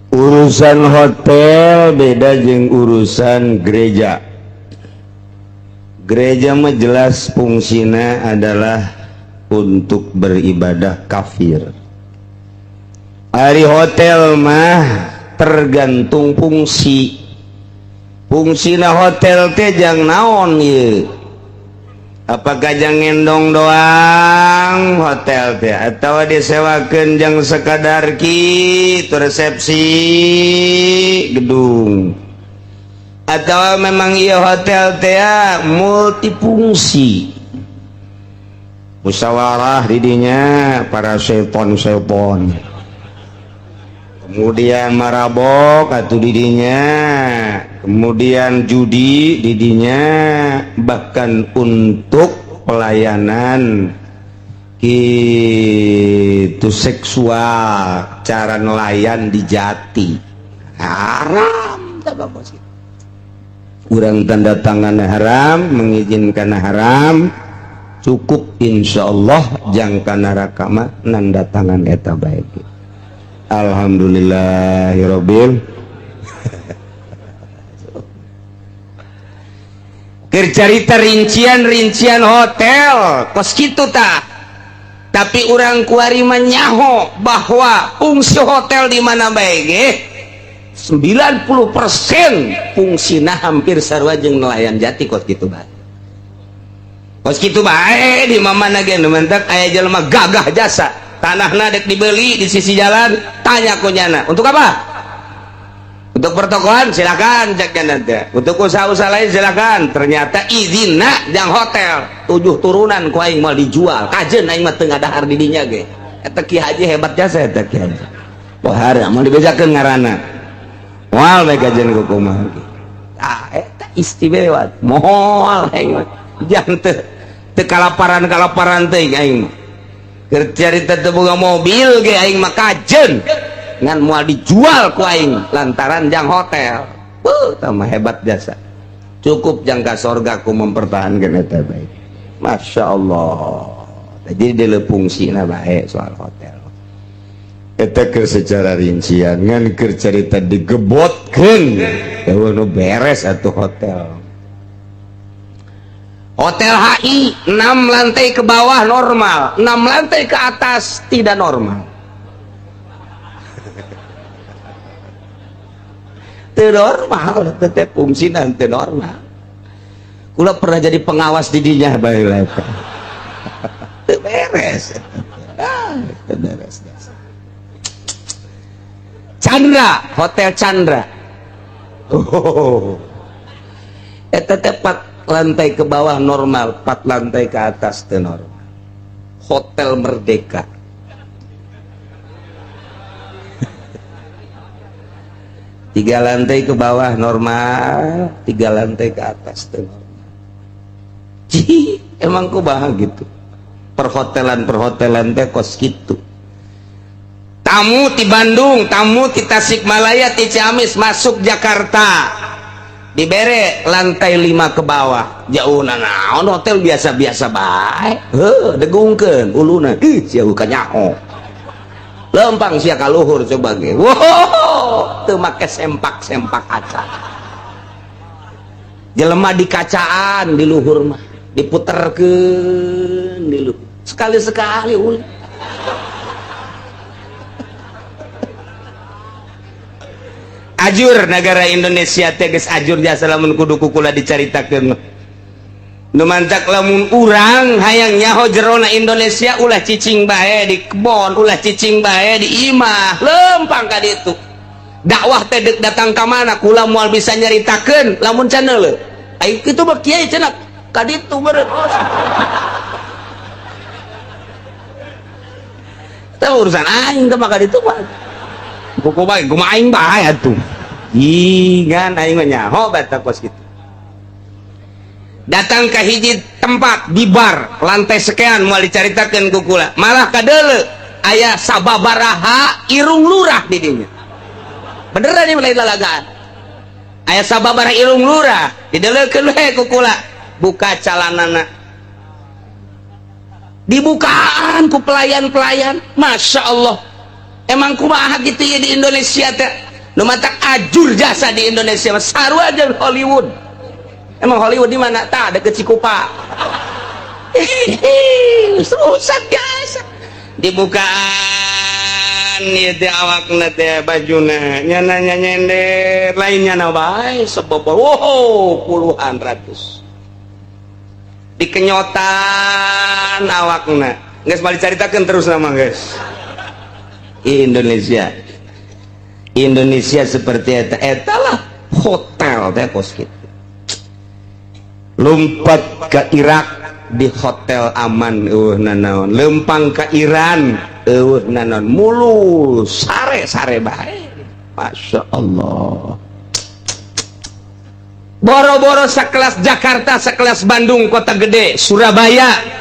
Urusan hotel beda jeung urusan gereja. Gereja mah jelas fungsina adalah untuk beribadah kafir. Ari hotel mah tergantung fungsi. Fungsina hotel teh jang naon ieu? Apakah jang ngendong doang hotel teh atau disewakeun jang sekadar kitu resepsi gedung, atau memang iya hotel teh multifungsi, musyawarah didinya para sepon-sepon, kemudian marabok atau didinya, kemudian judi didinya, bahkan untuk pelayanan gitu seksual, cara nelayan di jati haram. Kurang tanda tangan haram, mengizinkan haram. Cukup insya Allah jangka neraka mah nanda tangan eta baik. Alhamdulillahirobbil. Carita rincian-rincian hotel kos kitu tah, tapi urang kuari nyaho bahwa fungsi hotel di mana baik 90% fungsina hampir sarua jeung nelayan jati, kos kitu bae, kos kitu bae. Di mana ge nu mentak aya jelema gagah jasa, tanahna dek dibeli di sisi jalan, tanya ku nyana, "Untuk apa?" "Untuk pertokoan." "Silakan," cek nanti, "untuk usaha-usaha lain silakan." Ternyata izinna jang hotel. Tujuh turunan ku aing mau dijual, kajen aing mah teu ngadahar di dinya ge. Eta Ki Haji hebat jasa, eta Ki Haji pohara mau dibejakeun ngaranna, moal bae kajen ku kumaha. Ah, eta istimewa, moal aing mah jang teu teu kalaparan-kalaparan teuing. Aing mah keur carita teu boga mobil ge, aing mah kajen ngan moal dijual ku aing lantaran jang hotel. Beuh, mah hebat jasa, cukup jangka sorga ku mempertahankan eta baik. Masya Allah. Jadi dia fungsina bae soal hotel eta keur secara rincian. Ngan keur carita digebotkeun, eueuh nu beres atuh hotel. Hotel HI 6 lantai ke bawah normal, 6 lantai ke atas tidak normal. Teu normal, tetep fungsi nanti normal. Kula pernah jadi pengawas di dinya bae lah. Teu beres. Ah, teu beres. Chandra, Hotel Chandra. Oh. Eta teh 4 lantai ke bawah normal, 4 lantai ke atas teu normal. Hotel Merdeka. Tiga lantai ke bawah normal, tiga lantai ke atas teu normal. Cih. Emang kumaha gitu perhotelan-perhotelan teh kos kitu. Tamu di Bandung, tamu di Tasikmalaya, di Ciamis masuk Jakarta dibere lantai 5 ke bawah jauh naon hotel biasa-biasa bae heuh degungkeun uluna ih sia kanyaho lempang sia ka luhur coba ge wow teu make sempak-sempak kaca jelema di kacaan di luhur mah diputerkeun di luhur sekali-sekali ulun. Ajur negara Indonesia teh geus ajur jasa lamun kudu kukula dicaritakeun. Nu mantak lamun urang hayang nyaho jerona Indonesia ulah cicing bae di kebon, ulah cicing bae di imah, lempang ka ditu. Dakwah teh deuk datang ka mana kula moal bisa nyaritakeun lamun can neuleuh. Ai kitu mah kiai cenah ka ditu beureum. Teh urusan aing teh mah ka ditu mah. Kuku bae kumaha aing bae atuh. Ih, ngan aing mah nyaho bae kos kitu. Datang ke hiji tempat di bar lantai sekian moal dicaritakeun ku kula. Malah kadeuleu aya sababaraha irung lurah di dinya. Beneran ieu lain lalagaan. Aya sababaraha irung lurah dideuleukeun we ku kula. Buka calanana. Dibukaan ku pelayan-pelayan. Masya Allah. Emang kumaha gitu ya di Indonesia teh. Nu matak ajur jasa di Indonesia mah sarua jeung Hollywood. Emang Hollywood di mana? Tah deket Cikupa. Rusak jasa. Dibukaan ieu teh awakna teh bajuna nyana nyender lain nyana bae sebobol. Wow, puluhan ratus. Dikenyotan awakna. Geus balik caritakeun terus nama geus. Indonesia Indonesia seperti eta eta lah hotel teh kos kitu. Lompat ke Irak di hotel aman eueuh nanaon, lempang ke Iran eueuh nanaon, mulus sare-sare bae. Masya Allah. Boro-boro sekelas Jakarta, sekelas Bandung, kota gede, Surabaya.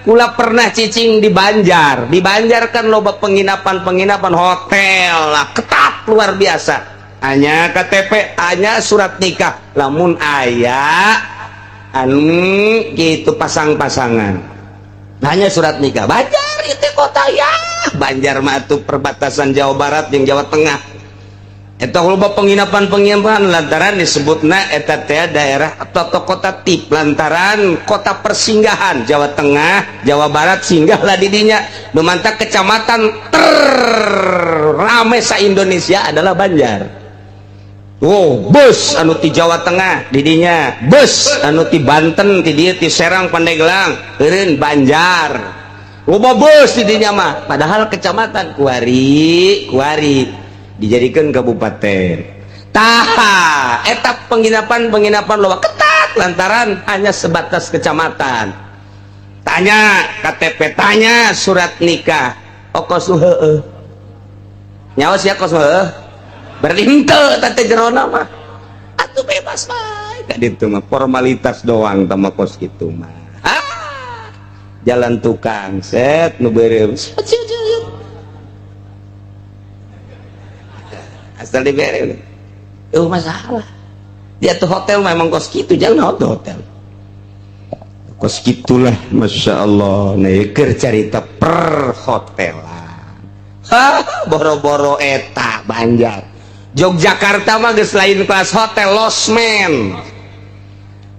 Kula pernah cicing di Banjar. Di Banjar kan loba penginapan-penginapan hotel lah, ketat luar biasa. Hanya KTP, hanya surat nikah. Lamun aya anu gitu pasang-pasangan. Hanya surat nikah. Banjar itu kota ya. Banjar mah tuh perbatasan Jawa Barat jeung Jawa Tengah. Eta loba penginapan-penginapan lantaran disebutna eta teh daerah atau kota tip lantaran kota persinggahan Jawa Tengah, Jawa Barat singgahlah di dinya. Nu mantak kecamatan terrame sa Indonesia adalah Banjar. Wow, bus anu ti Jawa Tengah di dinya, bus anu ti Banten ti dieu ti Serang Pandeglang, eureun Banjar. Loba bus di dinya mah, padahal kecamatan kuari, kuari dijadikan kabupaten. Taha etap penginapan-penginapan loba ketat lantaran hanya sebatas kecamatan. Tanya KTP, tanya surat nikah. Okos heueuh. Nyawa sia kos heueuh. Berarti henteu teh jerona mah. Atuh bebas bae. Ka ditu mah formalitas doang tah mah kos kitu mah. Ah, jalan tukang set nu beureum. Asal dibere itu masalah. Dia tuh hotel memang kos gitu, jangan hotel kos gitulah. Masya Allah. Nah, keur carita perhotelan. Hah, boro-boro eta Banjar. Yogyakarta mah geus lain kelas hotel, losmen.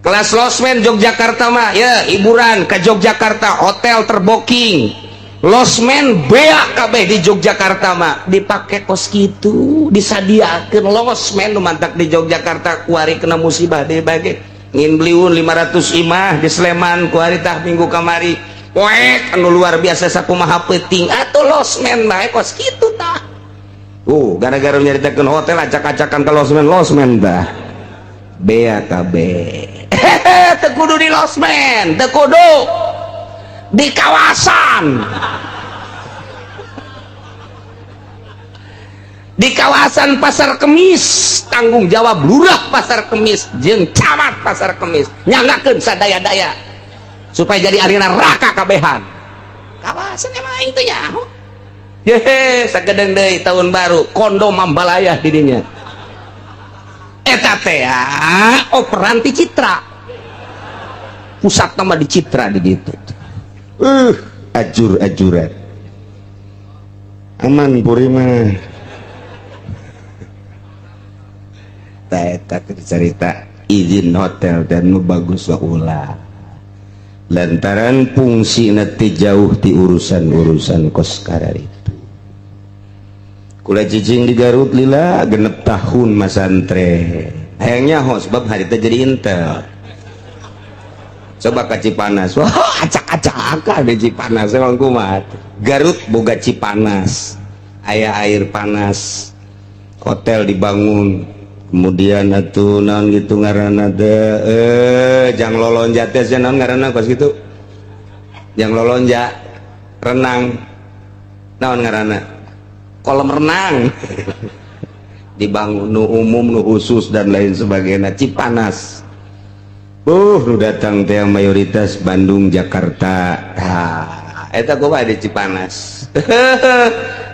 Kelas losmen Yogyakarta mah ya hiburan ke Yogyakarta, hotel terboking. Losmen beak kabeh di Yogyakarta mah dipake kos kitu, disadiakeun losmen nu mantak di Yogyakarta kuari kena musibah deui bae ngin beliun 500 imah di Sleman kuari tah minggu kamari poek anu luar biasa sakumaha peuting atuh losmen bae kos kitu tah. Gara-gara nyaritakeun hotel acak-acakan ke losmen, losmen tah beak kabeh. Teu kudu di losmen, teu kudu di kawasan, di kawasan Pasar Kemis, tanggung jawab lurah Pasar Kemis jeung camat Pasar Kemis nyangakeun sadaya-daya Supaya jadi arena neraka kabehan. Kawasan emang aing teh nyaho. Hehe, sakedeung deui tahun baru kondo mambalayah di dinya. Eta teh operan ti Citra. Pusat nama di Citra di ditu. Ajur-ajuran. Aman puri mah. Eta cerita izin hotel dan nu bagus ulah. Lantaran fungsi nanti jauh di urusan-urusan kos karar itu. Kula cicing di Garut lila 6 tahun masantre. Hayangnya ho sebab hari itu jadi intel. Coba ke Cipanas. Wah, acak-acakan di Cipanas emang kumaha. Garut boga Cipanas. Aya air panas. Hotel dibangun. Kemudian atuh naon gitu ngaranna teh jang lolonja teh naon ngaranna kos kitu. Jang lolonja renang. Naon ngaranna? Kolam renang. Dibangun nu umum nu khusus dan lain sebagainya. Cipanas. Nu datang teh mayoritas Bandung, Jakarta. Tah, eta kumaha di Cipanas.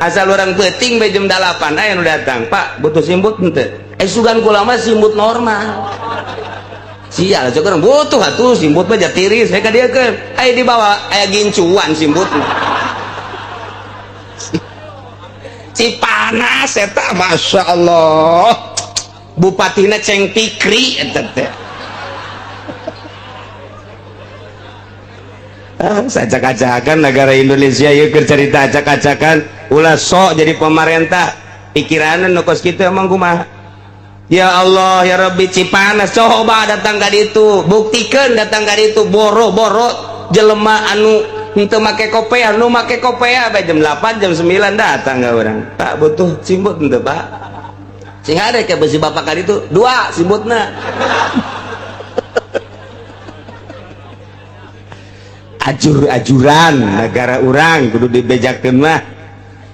Asal orang peuting bae jam 8 aya nu datang, "Pak, butuh simbut henteu?" Sugan kula mah simbut normal. Sial, cek urang butuh atuh simbut mah jatiris, saya ka dieu keun. Aya dibawa aya gincuan simbut mah. Cipanas eta Masya Allah. Bupatina Ceng Pikri eta teh. Acak-acakan negara Indonesia ieu keur carita acak-acakan ulah sok jadi pemerintah pikiranna nu kos kitu emang kumaha. Ya Allah ya Rabbi Cipanas coba datang ka ditu buktikeun datang ka ditu boro-boro jelema anu henteu make kopea nu make kopea bae jam 8 jam 9 datang ka urang. Pak butuh simbut henteu Pak? Sing hade ke besi bapak ka ditu 2 simbutna. Ajur-ajuran negara urang kudu dibejakeun mah.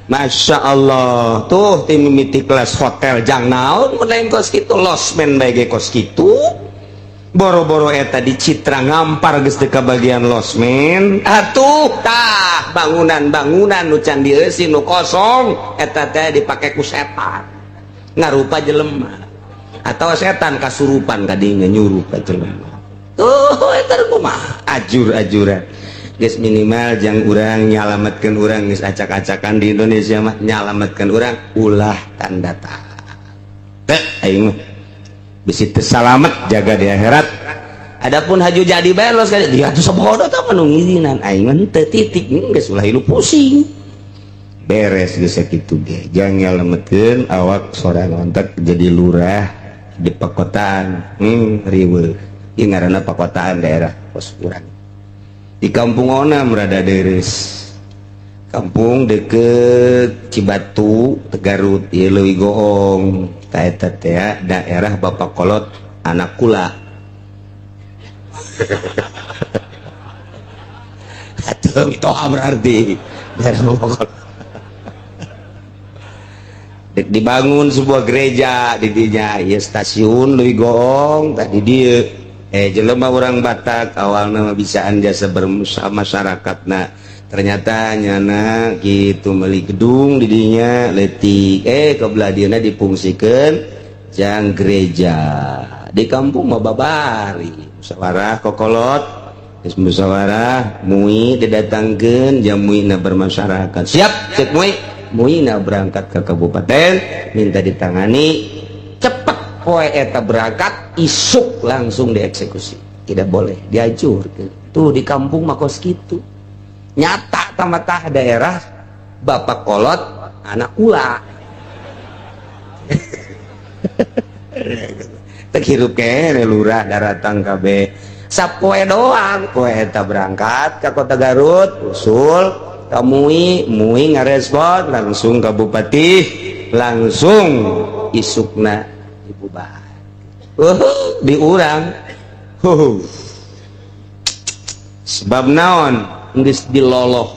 Masya Allah tuh tim mimiti kelas hotel jang naon mun lain kos kitu losmen bae ge kos kitu boro-boro eta di Citra ngampar geus teu kabagian losmen atuh tah bangunan-bangunan nu can dieusi nu kosong eta teh dipake ku setan ngarupa jelema atawa setan kasurupan ka dinya nyuruh ka jelema tuh eta kumaha ajur-ajuran. Geus minimal jang urang nyalametkeun urang geus acak-acakan di Indonesia mah nyalametkeun urang ulah tanda teh aing mah bisi teu salamet jaga di akhirat. Adapun haju jadi bae los ka dia tuh sabodo tah mah nu ngizinan aing mah teu titik geus ulah hirup pusing. Beres geus sakitu ge jang nyalametkeun awak sorangan ontek jadi lurah di pakotaan riweuh ieu ngaranna pakotaan daerah kos urang. Di kampung Onam rada deres. Kampung deket Cibatu, Tegarut, ieu leuwih goong. Ta eta teh daerah Bapak Kolot anak kula. Atuh toha berarti daerah Bapak Kolot. Dek dibangun sebuah gereja di dinya, ieu stasiun leuwih goong tadi dieu. Jelema orang Batak awalna mah bisaan jasa bermasyarakat. Ternyata nyana gitu meuli gedung di dinya leutik kebelah dieuna dipungsikeun jang gereja. Di kampung mah babari musyawarah kokolot geus musyawarah mui didatangkeun jam muina bermasyarakat. Siap cek mui muina berangkat ke kabupaten minta ditangani cepet poe eta berangkat isuk langsung dieksekusi. Tidak boleh diajurkeun. Tuh di kampung mah kos kitu. Nyata tamatah daerah Bapak Kolot anak kula. Teu hirup kene lurah daratang kabeh. Sapoe doang poe eta berangkat ka kota Garut usul ka mui mui ngarespon langsung ka bupati langsung isukna dibubar. Diurang. Sebab naon geus diloloh.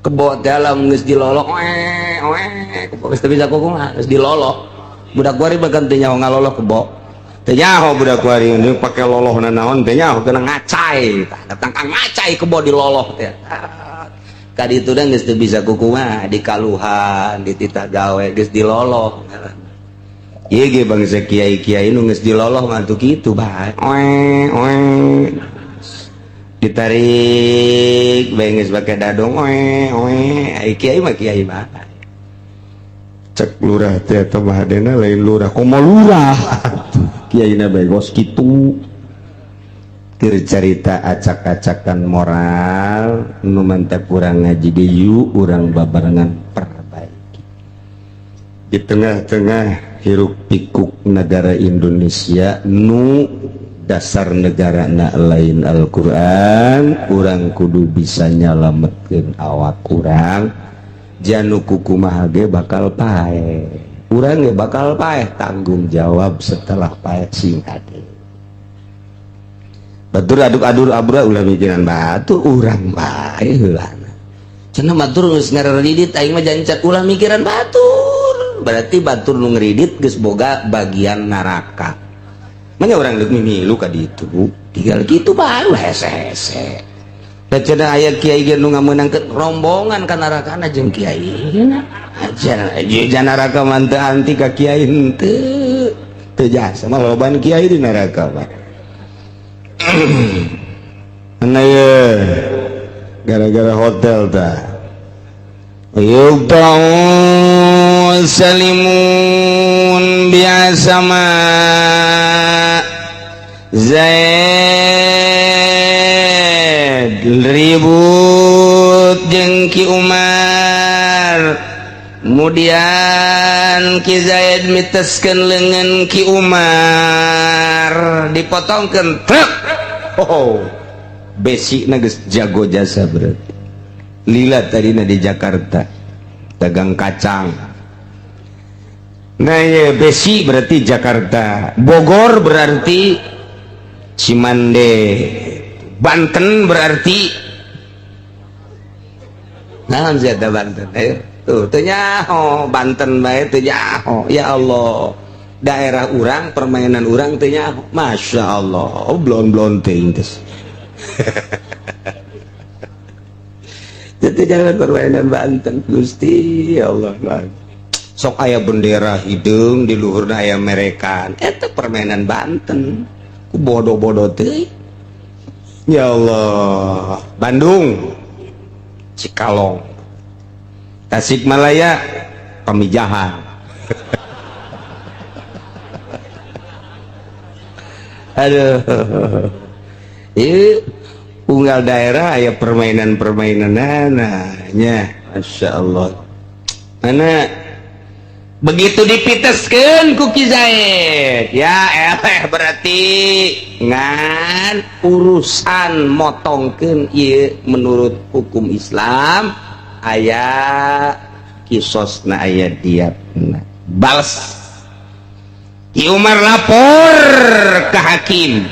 Kebo dalam geus diloloh oe kebo geus teu bisa kumaha geus diloloh. Budak gua bahkan teu nyaho ngaloloh kebo. Teu nyaho budak kuari ini pake loloh naon teu nyaho kena ngacai. Tah datang ka ngacai kebo diloloh teh. Ka ditu da geus teu bisa kukumaha dikaluhan, dititah gawe geus diloloh. Ieu ge bangsa kiai-kiai nu geus diloloh mah tuh kitu bae. Oe oe. Ditarik bae geus pake dadong oe oe. Ai kiai mah kiai bae. Cek lurah teh eta mah hadena lain lurah, komo lurah. Kiaina bae gos kitu. Keur carita acak-acakan moral nu mantap urang ngaji ge yuk urang babarengan perbaiki. Di tengah-tengah hiruk pikuk negara Indonesia nu dasar negara na lain Al-Qur'an, urang kudu bisa nyalametkeun awak urang. Janu kukumaha ge bakal paeh. Urang ge bakal paeh, tanggung jawab setelah paeh sing hade. Batur aduk-adur abra ulah mikiran batur urang bae heulana. Cenah batur geus ngareridit aing mah jancat ulah mikiran batur. Berarti batur nu ngeridit geus boga bagian neraka. Manya urang deuk mimilu ka ditu, tinggal kitu baru hese-hese. Da cenah aya kiai ge nu ngameunangkeun rombongan ka nerakana jeung kiai. Aja jeung neraka mah teu anti ka kiai henteu. Teu jasa mah loban kiai di neraka mah. Mana ye gara-gara hotel tah. Yuqta'u salimun biasama Zaid ribut jeung Ki Umar, kemudian Ki Zaid miteskeun leungeun Ki Umar dipotongkeun truk. Oh, besi geus jago jasa berarti. Lila tadina di Jakarta dagang kacang. Nah ya, besi berarti Jakarta, Bogor berarti Cimande, Banten berarti naon sih eta Banten? Ayo tuh teu nyaho Banten bae teu nyaho. Ya Allah, daerah urang permainan urang teu nyaho. Masya Allah, blon-blon teuing geus. Jadi jangan permainan Banten Gusti ya Allah. Sok aya bendera hideung di luhurna aya merekan, eta permainan Banten. Ku bodoh-bodoh teuing. Ya Allah, Bandung, Cikalong, Tasikmalaya, Pamijahan. Aduh, ini unggal daerah aya permainan-permainan nya, Masya Allah. Mana begitu dipiteskeun ku Ki Zaid, ya eleh berarti ngan urusan motongkeun ieu menurut hukum Islam aya kisosna aya diatna. Bales Ki Umar lapor ke hakim.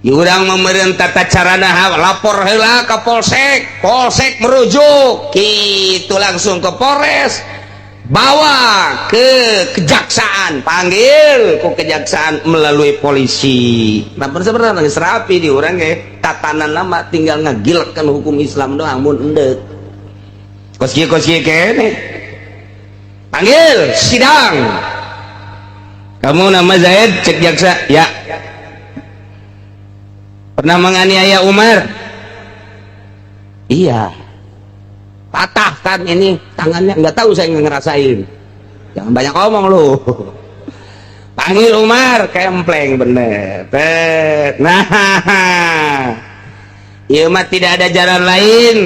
Urang memerintah tata carana lapor heula ka polsek, polsek merujuk kitu langsung ke Polres, bawa ke kejaksaan, panggil ke kejaksaan melalui polisi. Nah, sebenarnya geus rapi di urang ge tatanan nama tinggal ngagilkeun hukum Islam doang mun endek. Kos kieu kene. Panggil sidang. Kamu nama Zaid, cek jaksa, ya. Pernah menganiaya Umar? Iya. Patah kan ini tangannya, nggak tahu saya nggak ngerasain. Jangan banyak ngomong lu. Panggil Umar, kempleng bener. Tet. Nah, ieu mah tidak ada jalan lain.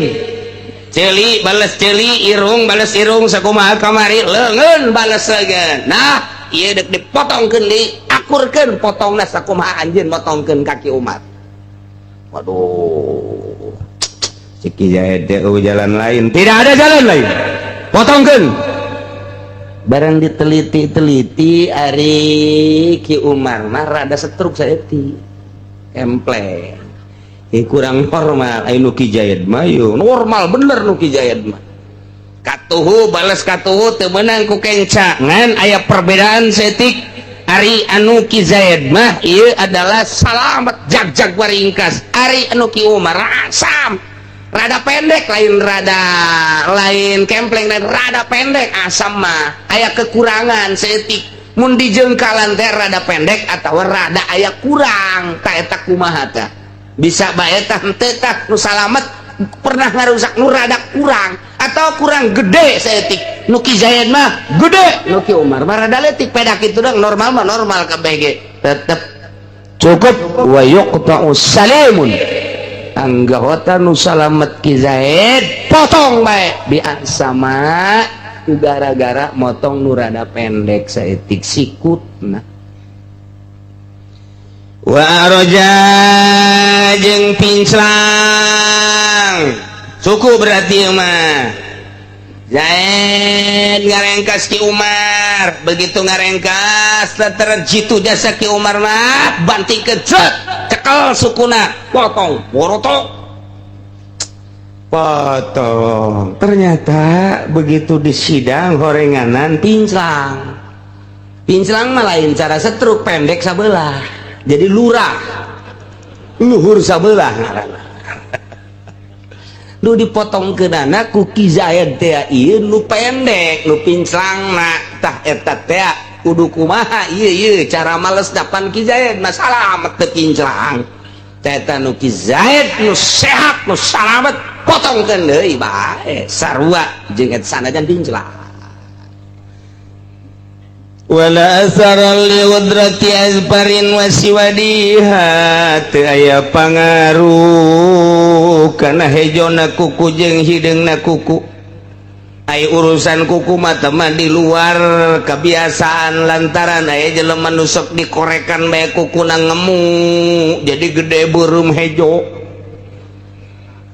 Ceuli balas ceuli, irung balas irung, sakumaha kamari leungeun balas leungeun. Nah, ieu deuk dipotongkeun deui, akurkeun potongna sakumaha anjeun motongkeun kaki Umar. Waduh, Ciki Zaid jalan lain, tidak ada jalan lain, potongkeun. Barang diteliti-teliti ari Ki Umar mah rada setruk saeutik, kempleng, kurang normal. Ai nu Ki Zaid mah normal bener nu Ki Zaid mah. Katuhu balas katuhu teu meunang ku kenca, ngan aya perbedaan saeutik. Ari anu Ki Zaid mah ieu adalah salamet jag-jag waringkas. Ari anu Ki Umar asam rada pendek, lain rada, lain kempleng, lain rada pendek. Asam mah aya kekurangan saeutik, mun dijengkalan teh rada pendek atau rada aya kurang. Ka eta kumaha tah? Bisa bae tah henteu tah? Nu salamet pernah ngarusak nu rada kurang atau kurang gede saeutik. Nu Ki Zaid mah gede, nu Ki Umar mah rada leutik. Pedak itu dong, normal mah normal kabeh ge tetep cukup. Wa yuqta'u salimun, anggota nu salamet Ki Zaid potong bae bi sama gara-gara motong nu rada pendek saeutik sikutna. Wa a'raja, jeung pinclang suku. Berarti mah Zaid ngarengkas Ki Umar. Begitu ngarengkas, teter jitu jasa Ki Umar mah, banting kejet, cekel sukuna, potong borotok, potong. Ternyata begitu disidang horenganan pinclang. Pinclang mah lain cara setruk, pendek sabelah, jadi lurah, luhur sabelah ngaranna. Nu dipotong ke dana ku Ki Zaid teh ieu nu pendek, nu pinclangna. Tah, eta teh kudu kumaha ieu? Ieu cara males dapan Ki Zaid mah salamet, teu pinclang. Teh eta nu Ki Zaid nu sehat, nu salamet, potongkeun deui bae sarua jeung eta sanajan pinclang. Wala athara li udrati azfarin wasiwadiha, teu aya pangaruh kana hejona kuku jeung hideungna kuku. Ai urusan kuku mah mah di luar kebiasaan, lantaran aya jelema nu sok dikorekan bae kukuna ngemu, jadi gede, beureum, hejo.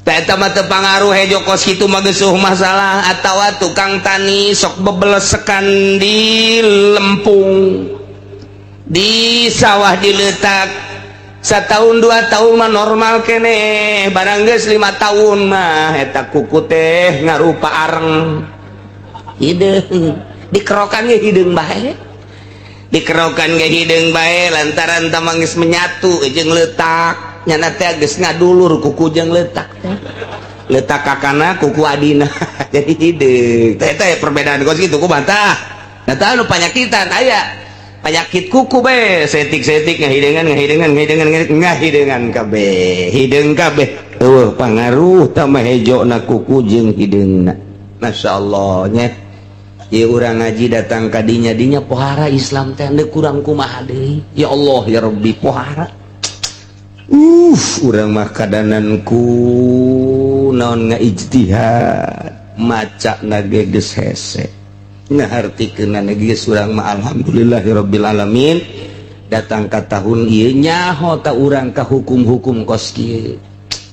Tah, eta mah teu pangaruh, hejo kos kitu mah geus masalah. Atawa tukang tani sok bebelesekan di lempung, di sawah, diletak setahun 2 tahun mah normal kene. Barang geus 5 tahun mah eta kuku teh ngarupa areng, hideung, dikerokan ge hideung bae, dikerokan ge hideung bae, lantaran tamang geus menyatu jeung letak. Nyana teh geus ngadulur kuku jeung letak teh, letak kakana kuku adina, jadi hideung. Teh teh perbedaan kos kitu kumaha tah? Nah, tah nu panyakitan, aya penyakit kuku be setik-setik ngahideungan, ngahideungan, ngahideungan, ngahideungan kabeh, hideung kabeh. Eueuh pangaruh tah mah hejona kuku jeung hideungna. Masya Allah nya, ieu urang ngaji datang ka dinya dinya, pohara Islam teh deuk kurang kumaha deui. Ya Allah, ya Rabbi, pohara. Urang mah kadanan ku naon, ngaijtihad maca na ge geus hese, ngahartikeun na geus. Urang mah alhamdulillahirabbil alamin, datang ka tahun ieu nyaho ta urang ka hukum-hukum kos kieu.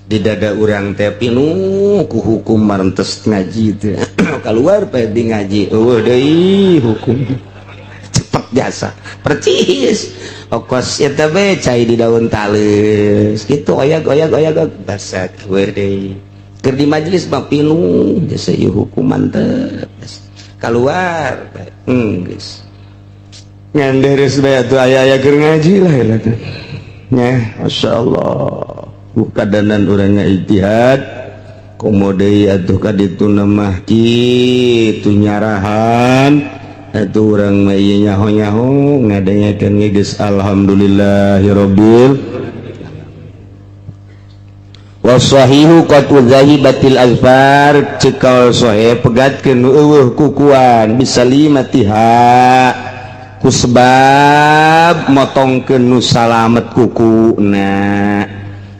Di dada urang teh pinuh ku hukum. Marentes ngaji teh keluar pe di ngaji, eueuh deui hukum, cepet jasa percis okos eta be cai di daun tales gitu, oyak oyak oyak, basah eueuh deui. Keur di majelis mah pinuh jasa ieu hukuman teh, keluar geus ngan deres bae atuh. Aya-aya keur ngaji lah eta teh nya. Masyaallah, kadanan urang ijtihad komo deui atuh ka ditu mah kitu nyarahan atuh. Urang mah ieu nyaho-nyaho ngadengekeun ge geus alhamdulillahirabbil. Wasahihu qat'u zahibatil azfar, cekal sahih pegatkeun nu eueuh kukuan, bisalimatiha, ku sebab motongkeun nu salamet kukuna.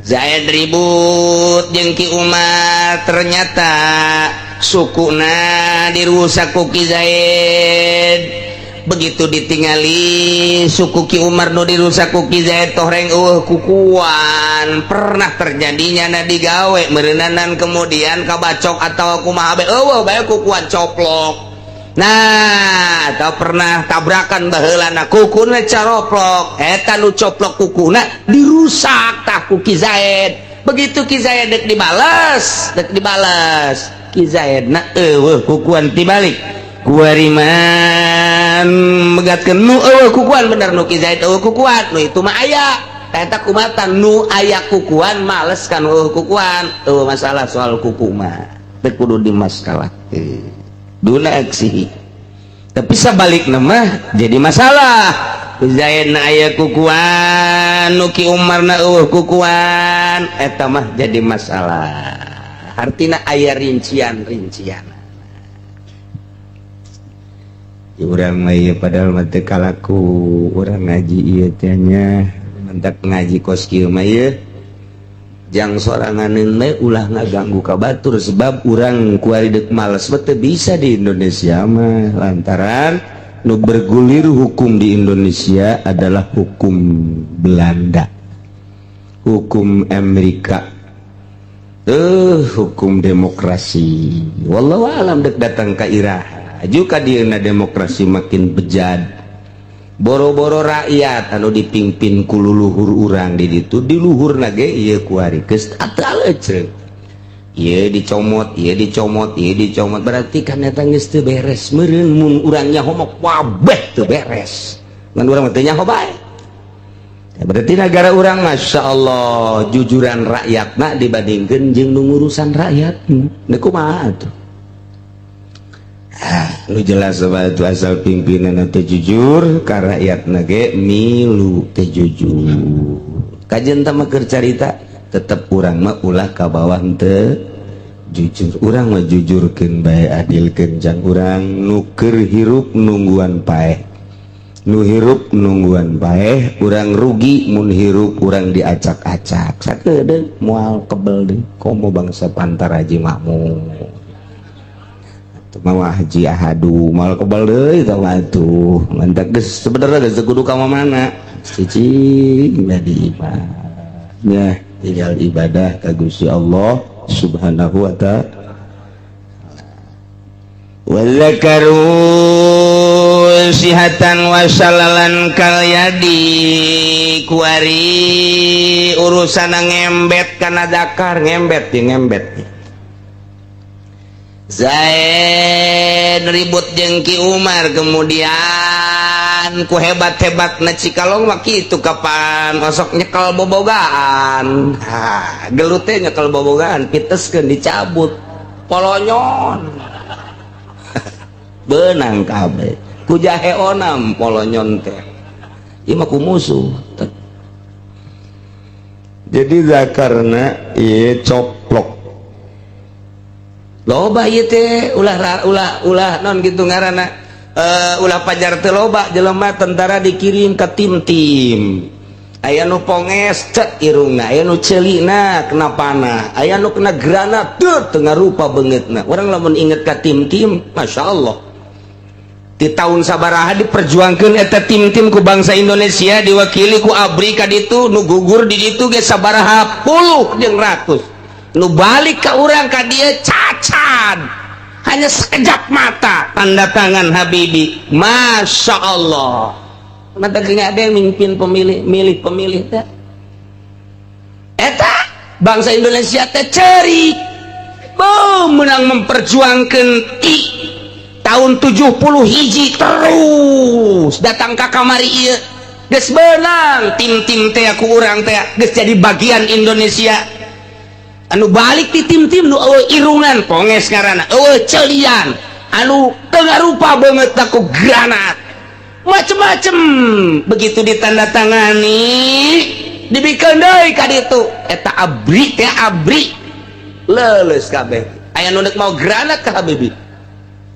Zaid ribut jeung Ki Umar, ternyata sukuna dirusak ku Ki Zaid. Begitu ditingali suku Ki Umar nu dirusak ku Ki Zaid, toreng eueuh kukuan. Pernah terjadinya na digawe meureunanan, kemudian kabacok atau kumaha bae, eueuh bae kukuan, coplok. Nah, atau pernah tabrakan baheulana, kukuna caroplok. Eta nu coplok kukuna dirusak tah ku Ki Zaid. Begitu Ki Zaid dek dibales, dek dibales Ki Zaid na eueuh kukuan tibalik. Kuari mah megatkeun nu euweuh kukuan, bener nu Ki Zaid euweuh kukuan, nu itu mah aya. Eta kumatan nu aya kukuan males kan euweuh kukuan. Euweuh masalah soal kuku mah, teu kudu dimasalahkeun duna aksihi. Tapi sabalikna mah jadi masalah. Zaid na aya kukuan, nu Ki Umar na euweuh kukuan, eta mah jadi masalah. Artina aya rincian-rincian. Urang mah ieu padahal mah teu kalaku urang ngaji ieu teh nya, mantak ngaji kos kieu mah ieu jang soranganeun we, ulah ngaganggu ka batur, sebab urang kuari deuk males mah teu bisa di Indonesia mah, lantaran nu bergulir hukum di Indonesia adalah hukum Belanda, hukum Amerika, hukum demokrasi. Wallahu alam dek datang ka iraha juga dieuna demokrasi makin bejad. Boro-boro rakyat anu dipimpin ku luluhur urang di ditu, di luhur ge ieu kuari geus atal eceuk. Ieu dicomot, ieu dicomot, ieu dicomot, berarti kan eta geus teu beres meureun. Mun urang nyaho mah kabeh teu beres, ngan urang mah teu nyaho bae. Ya, berarti negara urang Masya Allah jujuran rakyatna dibandingkan jeung nu ngurusan rakyat. Nah, kumaha tuh? Ah, lu jelas sobat itu asal pimpinan teu jujur ka rakyat ge milu teu jujur. Kajian tama keur carita tetep urang mah ulah ka bawah teu jujur. Urang mah jujurkeun bae, adilkeun jang urang nu keur hirup nungguan paeh, nu hirup nungguan paeh. Urang rugi mun hirup urang diacak-acak sakedeung, moal kebel deui. Komo bangsa Pantar Haji Makmur mah, Haji Ahadu, moal kebal deui tah mah tuh. Mantak geus sebenarnya geus kudu ka mana, cicing di imah nya, tinggal ibadah ka Gusti Allah Subhanahu wa Ta'ala. Wadzakaru sihatan wasalalan kal yadi. Kuari urusan ngembet kana dakar, ngembet di ngembet. Zaid ribut jeung Ki Umar, kemudian ku hebat-hebat na Cikalong mah kitu, kapan osok nyekel bobogaan. Ha, gelut teh nyekel bobogaan, piteskeun, dicabut, polonyon benang kabeh ku jahe onam. Polonyon teh ieu mah ku musuh. Jadi zakarna ieu coplok loba ieu teh. Ulah ulah ulah non gitu ngaranna, ulah pajar teu loba jelema. Tentara dikirim ke tim-tim, aya nu ponges cet irungna, aya nu ceulina kena panah, aya nu kena granat teu teu ngarupa beungeutna. Urang lamun inget ka tim-tim, Masya Allah, di tahun sabaraha diperjuangkeun eta tim-tim ku bangsa Indonesia, diwakili ku ABRI ka ditu. Nu gugur di ditu ge sabaraha puluh jeung ratus, nu balik ke urang ka dieu cacan hanya sekejap mata, tanda tangan Habibie. Masya Allah, mata ada yang mimpin pemilih milih pemilih teh. Eta bangsa Indonesia teh cerik menang memperjuangkan ti tahun 70 hiji terus datang ke kamari ieu geus benang tim-tim teh ku urang teh geus jadi bagian Indonesia. Anu balik di tim-tim nu eueuh irungan, ponges ngaranna, eueuh celian, anu teu ngarupa beungeut ku granat macem-macem, begitu ditandatangani dibikeun deui ka ditu eta ABRI teh. ABRI leuleus kabeh, aya nu mau granat ka Habibie.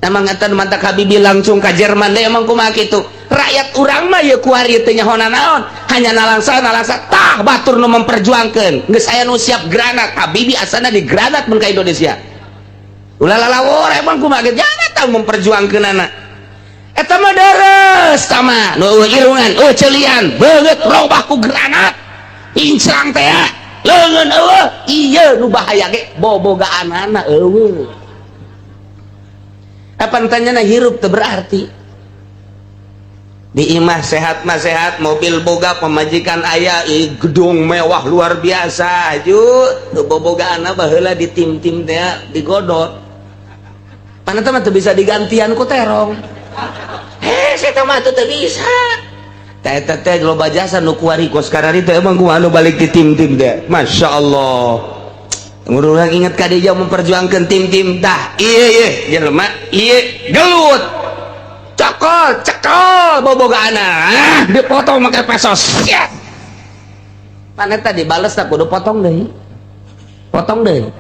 Emang eta mantak Habibie langsung ka Jerman deh. Emang kumaha kitu rakyat urang mah ieu kuari teu nyaho naon, hanya nalangsa nalangsa. Tah, batur nu memperjuangkeun geus aya nu siap granat. Habibie asana di granat mun ka Indonesia, ulah lalawor. Emang kumaha kitu jangan tahu memperjuangkeun anak eta mah deres tama nu eueuh irungan, eueuh ceulian, beungeut robah ku granat, incrang teh leungeun eueuh. Ieu nu bahaya ge bobogaanana eueuh. Apa tanya, hirup teu berarti di imah sehat mah sehat, mobil boga, pemajikan aya, gedung mewah luar biasa, ju teu bobogaanna. Baheula di tim-tim teh digodot. Pan eta mah teu bisa digantian ku terong. Heh, saya mah teu bisa. Teh teh teh loba jasa nu kuari kos karari teh emang kumaha nu balik di tim-tim teh. Masya Allah. Urang inget ka dia memperjuangkan tim-tim tah. Iya iya jelema iya gelut. Cokol, cekol bobogaana. Ah, dipotong make pesos. Siap. Pan eta dibales tak kudu potong deui. Potong deui.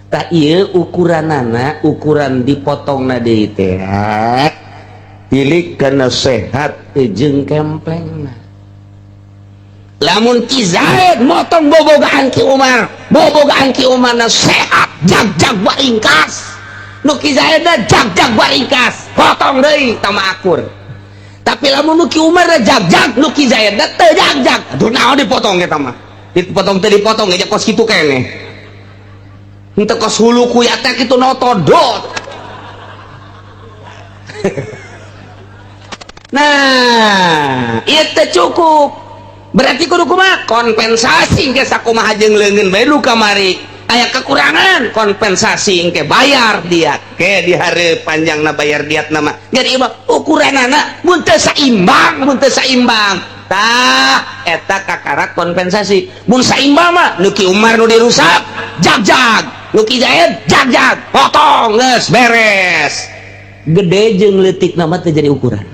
Tah ieu ukuranana, ukuran dipotongna deui teh. Tilik kana sehat jeung kemplengna. Lamun Ki Zaid motong bobogaan Ki Umar, bobogaan Ki Umarna sehat, jag-jag baringkas. Nu Ki Zaidna jag-jag baringkas, potong deui tama akur. Tapi lamun nu Ki Umar jag-jag, nu Ki Zaidna teu jag-jag. Aduh naon dipotong eta mah? Dipotong teu dipotong ge kos kitu keneh. Henteu kos hulu kuya teh kitu notodot. Nah, ieu teh cukup. Berarti kudu kumaha? Kompensasi engke sakumaha jeung leungeun bae nu kamari. Aya kekurangan, kompensasi engke bayar diat. Ke di hari panjangna bayar diat nama. Jadi ieu mah ukuranana mun teu saimbang, mun teu saimbang. Tah, eta kakarak kompensasi. Mun saimbang mah nu Ki Umar nu dirusak, jag-jag. Nu Ki Zaid jag-jag, potong geus beres. Gede jeung leutik nama teu jadi ukuran.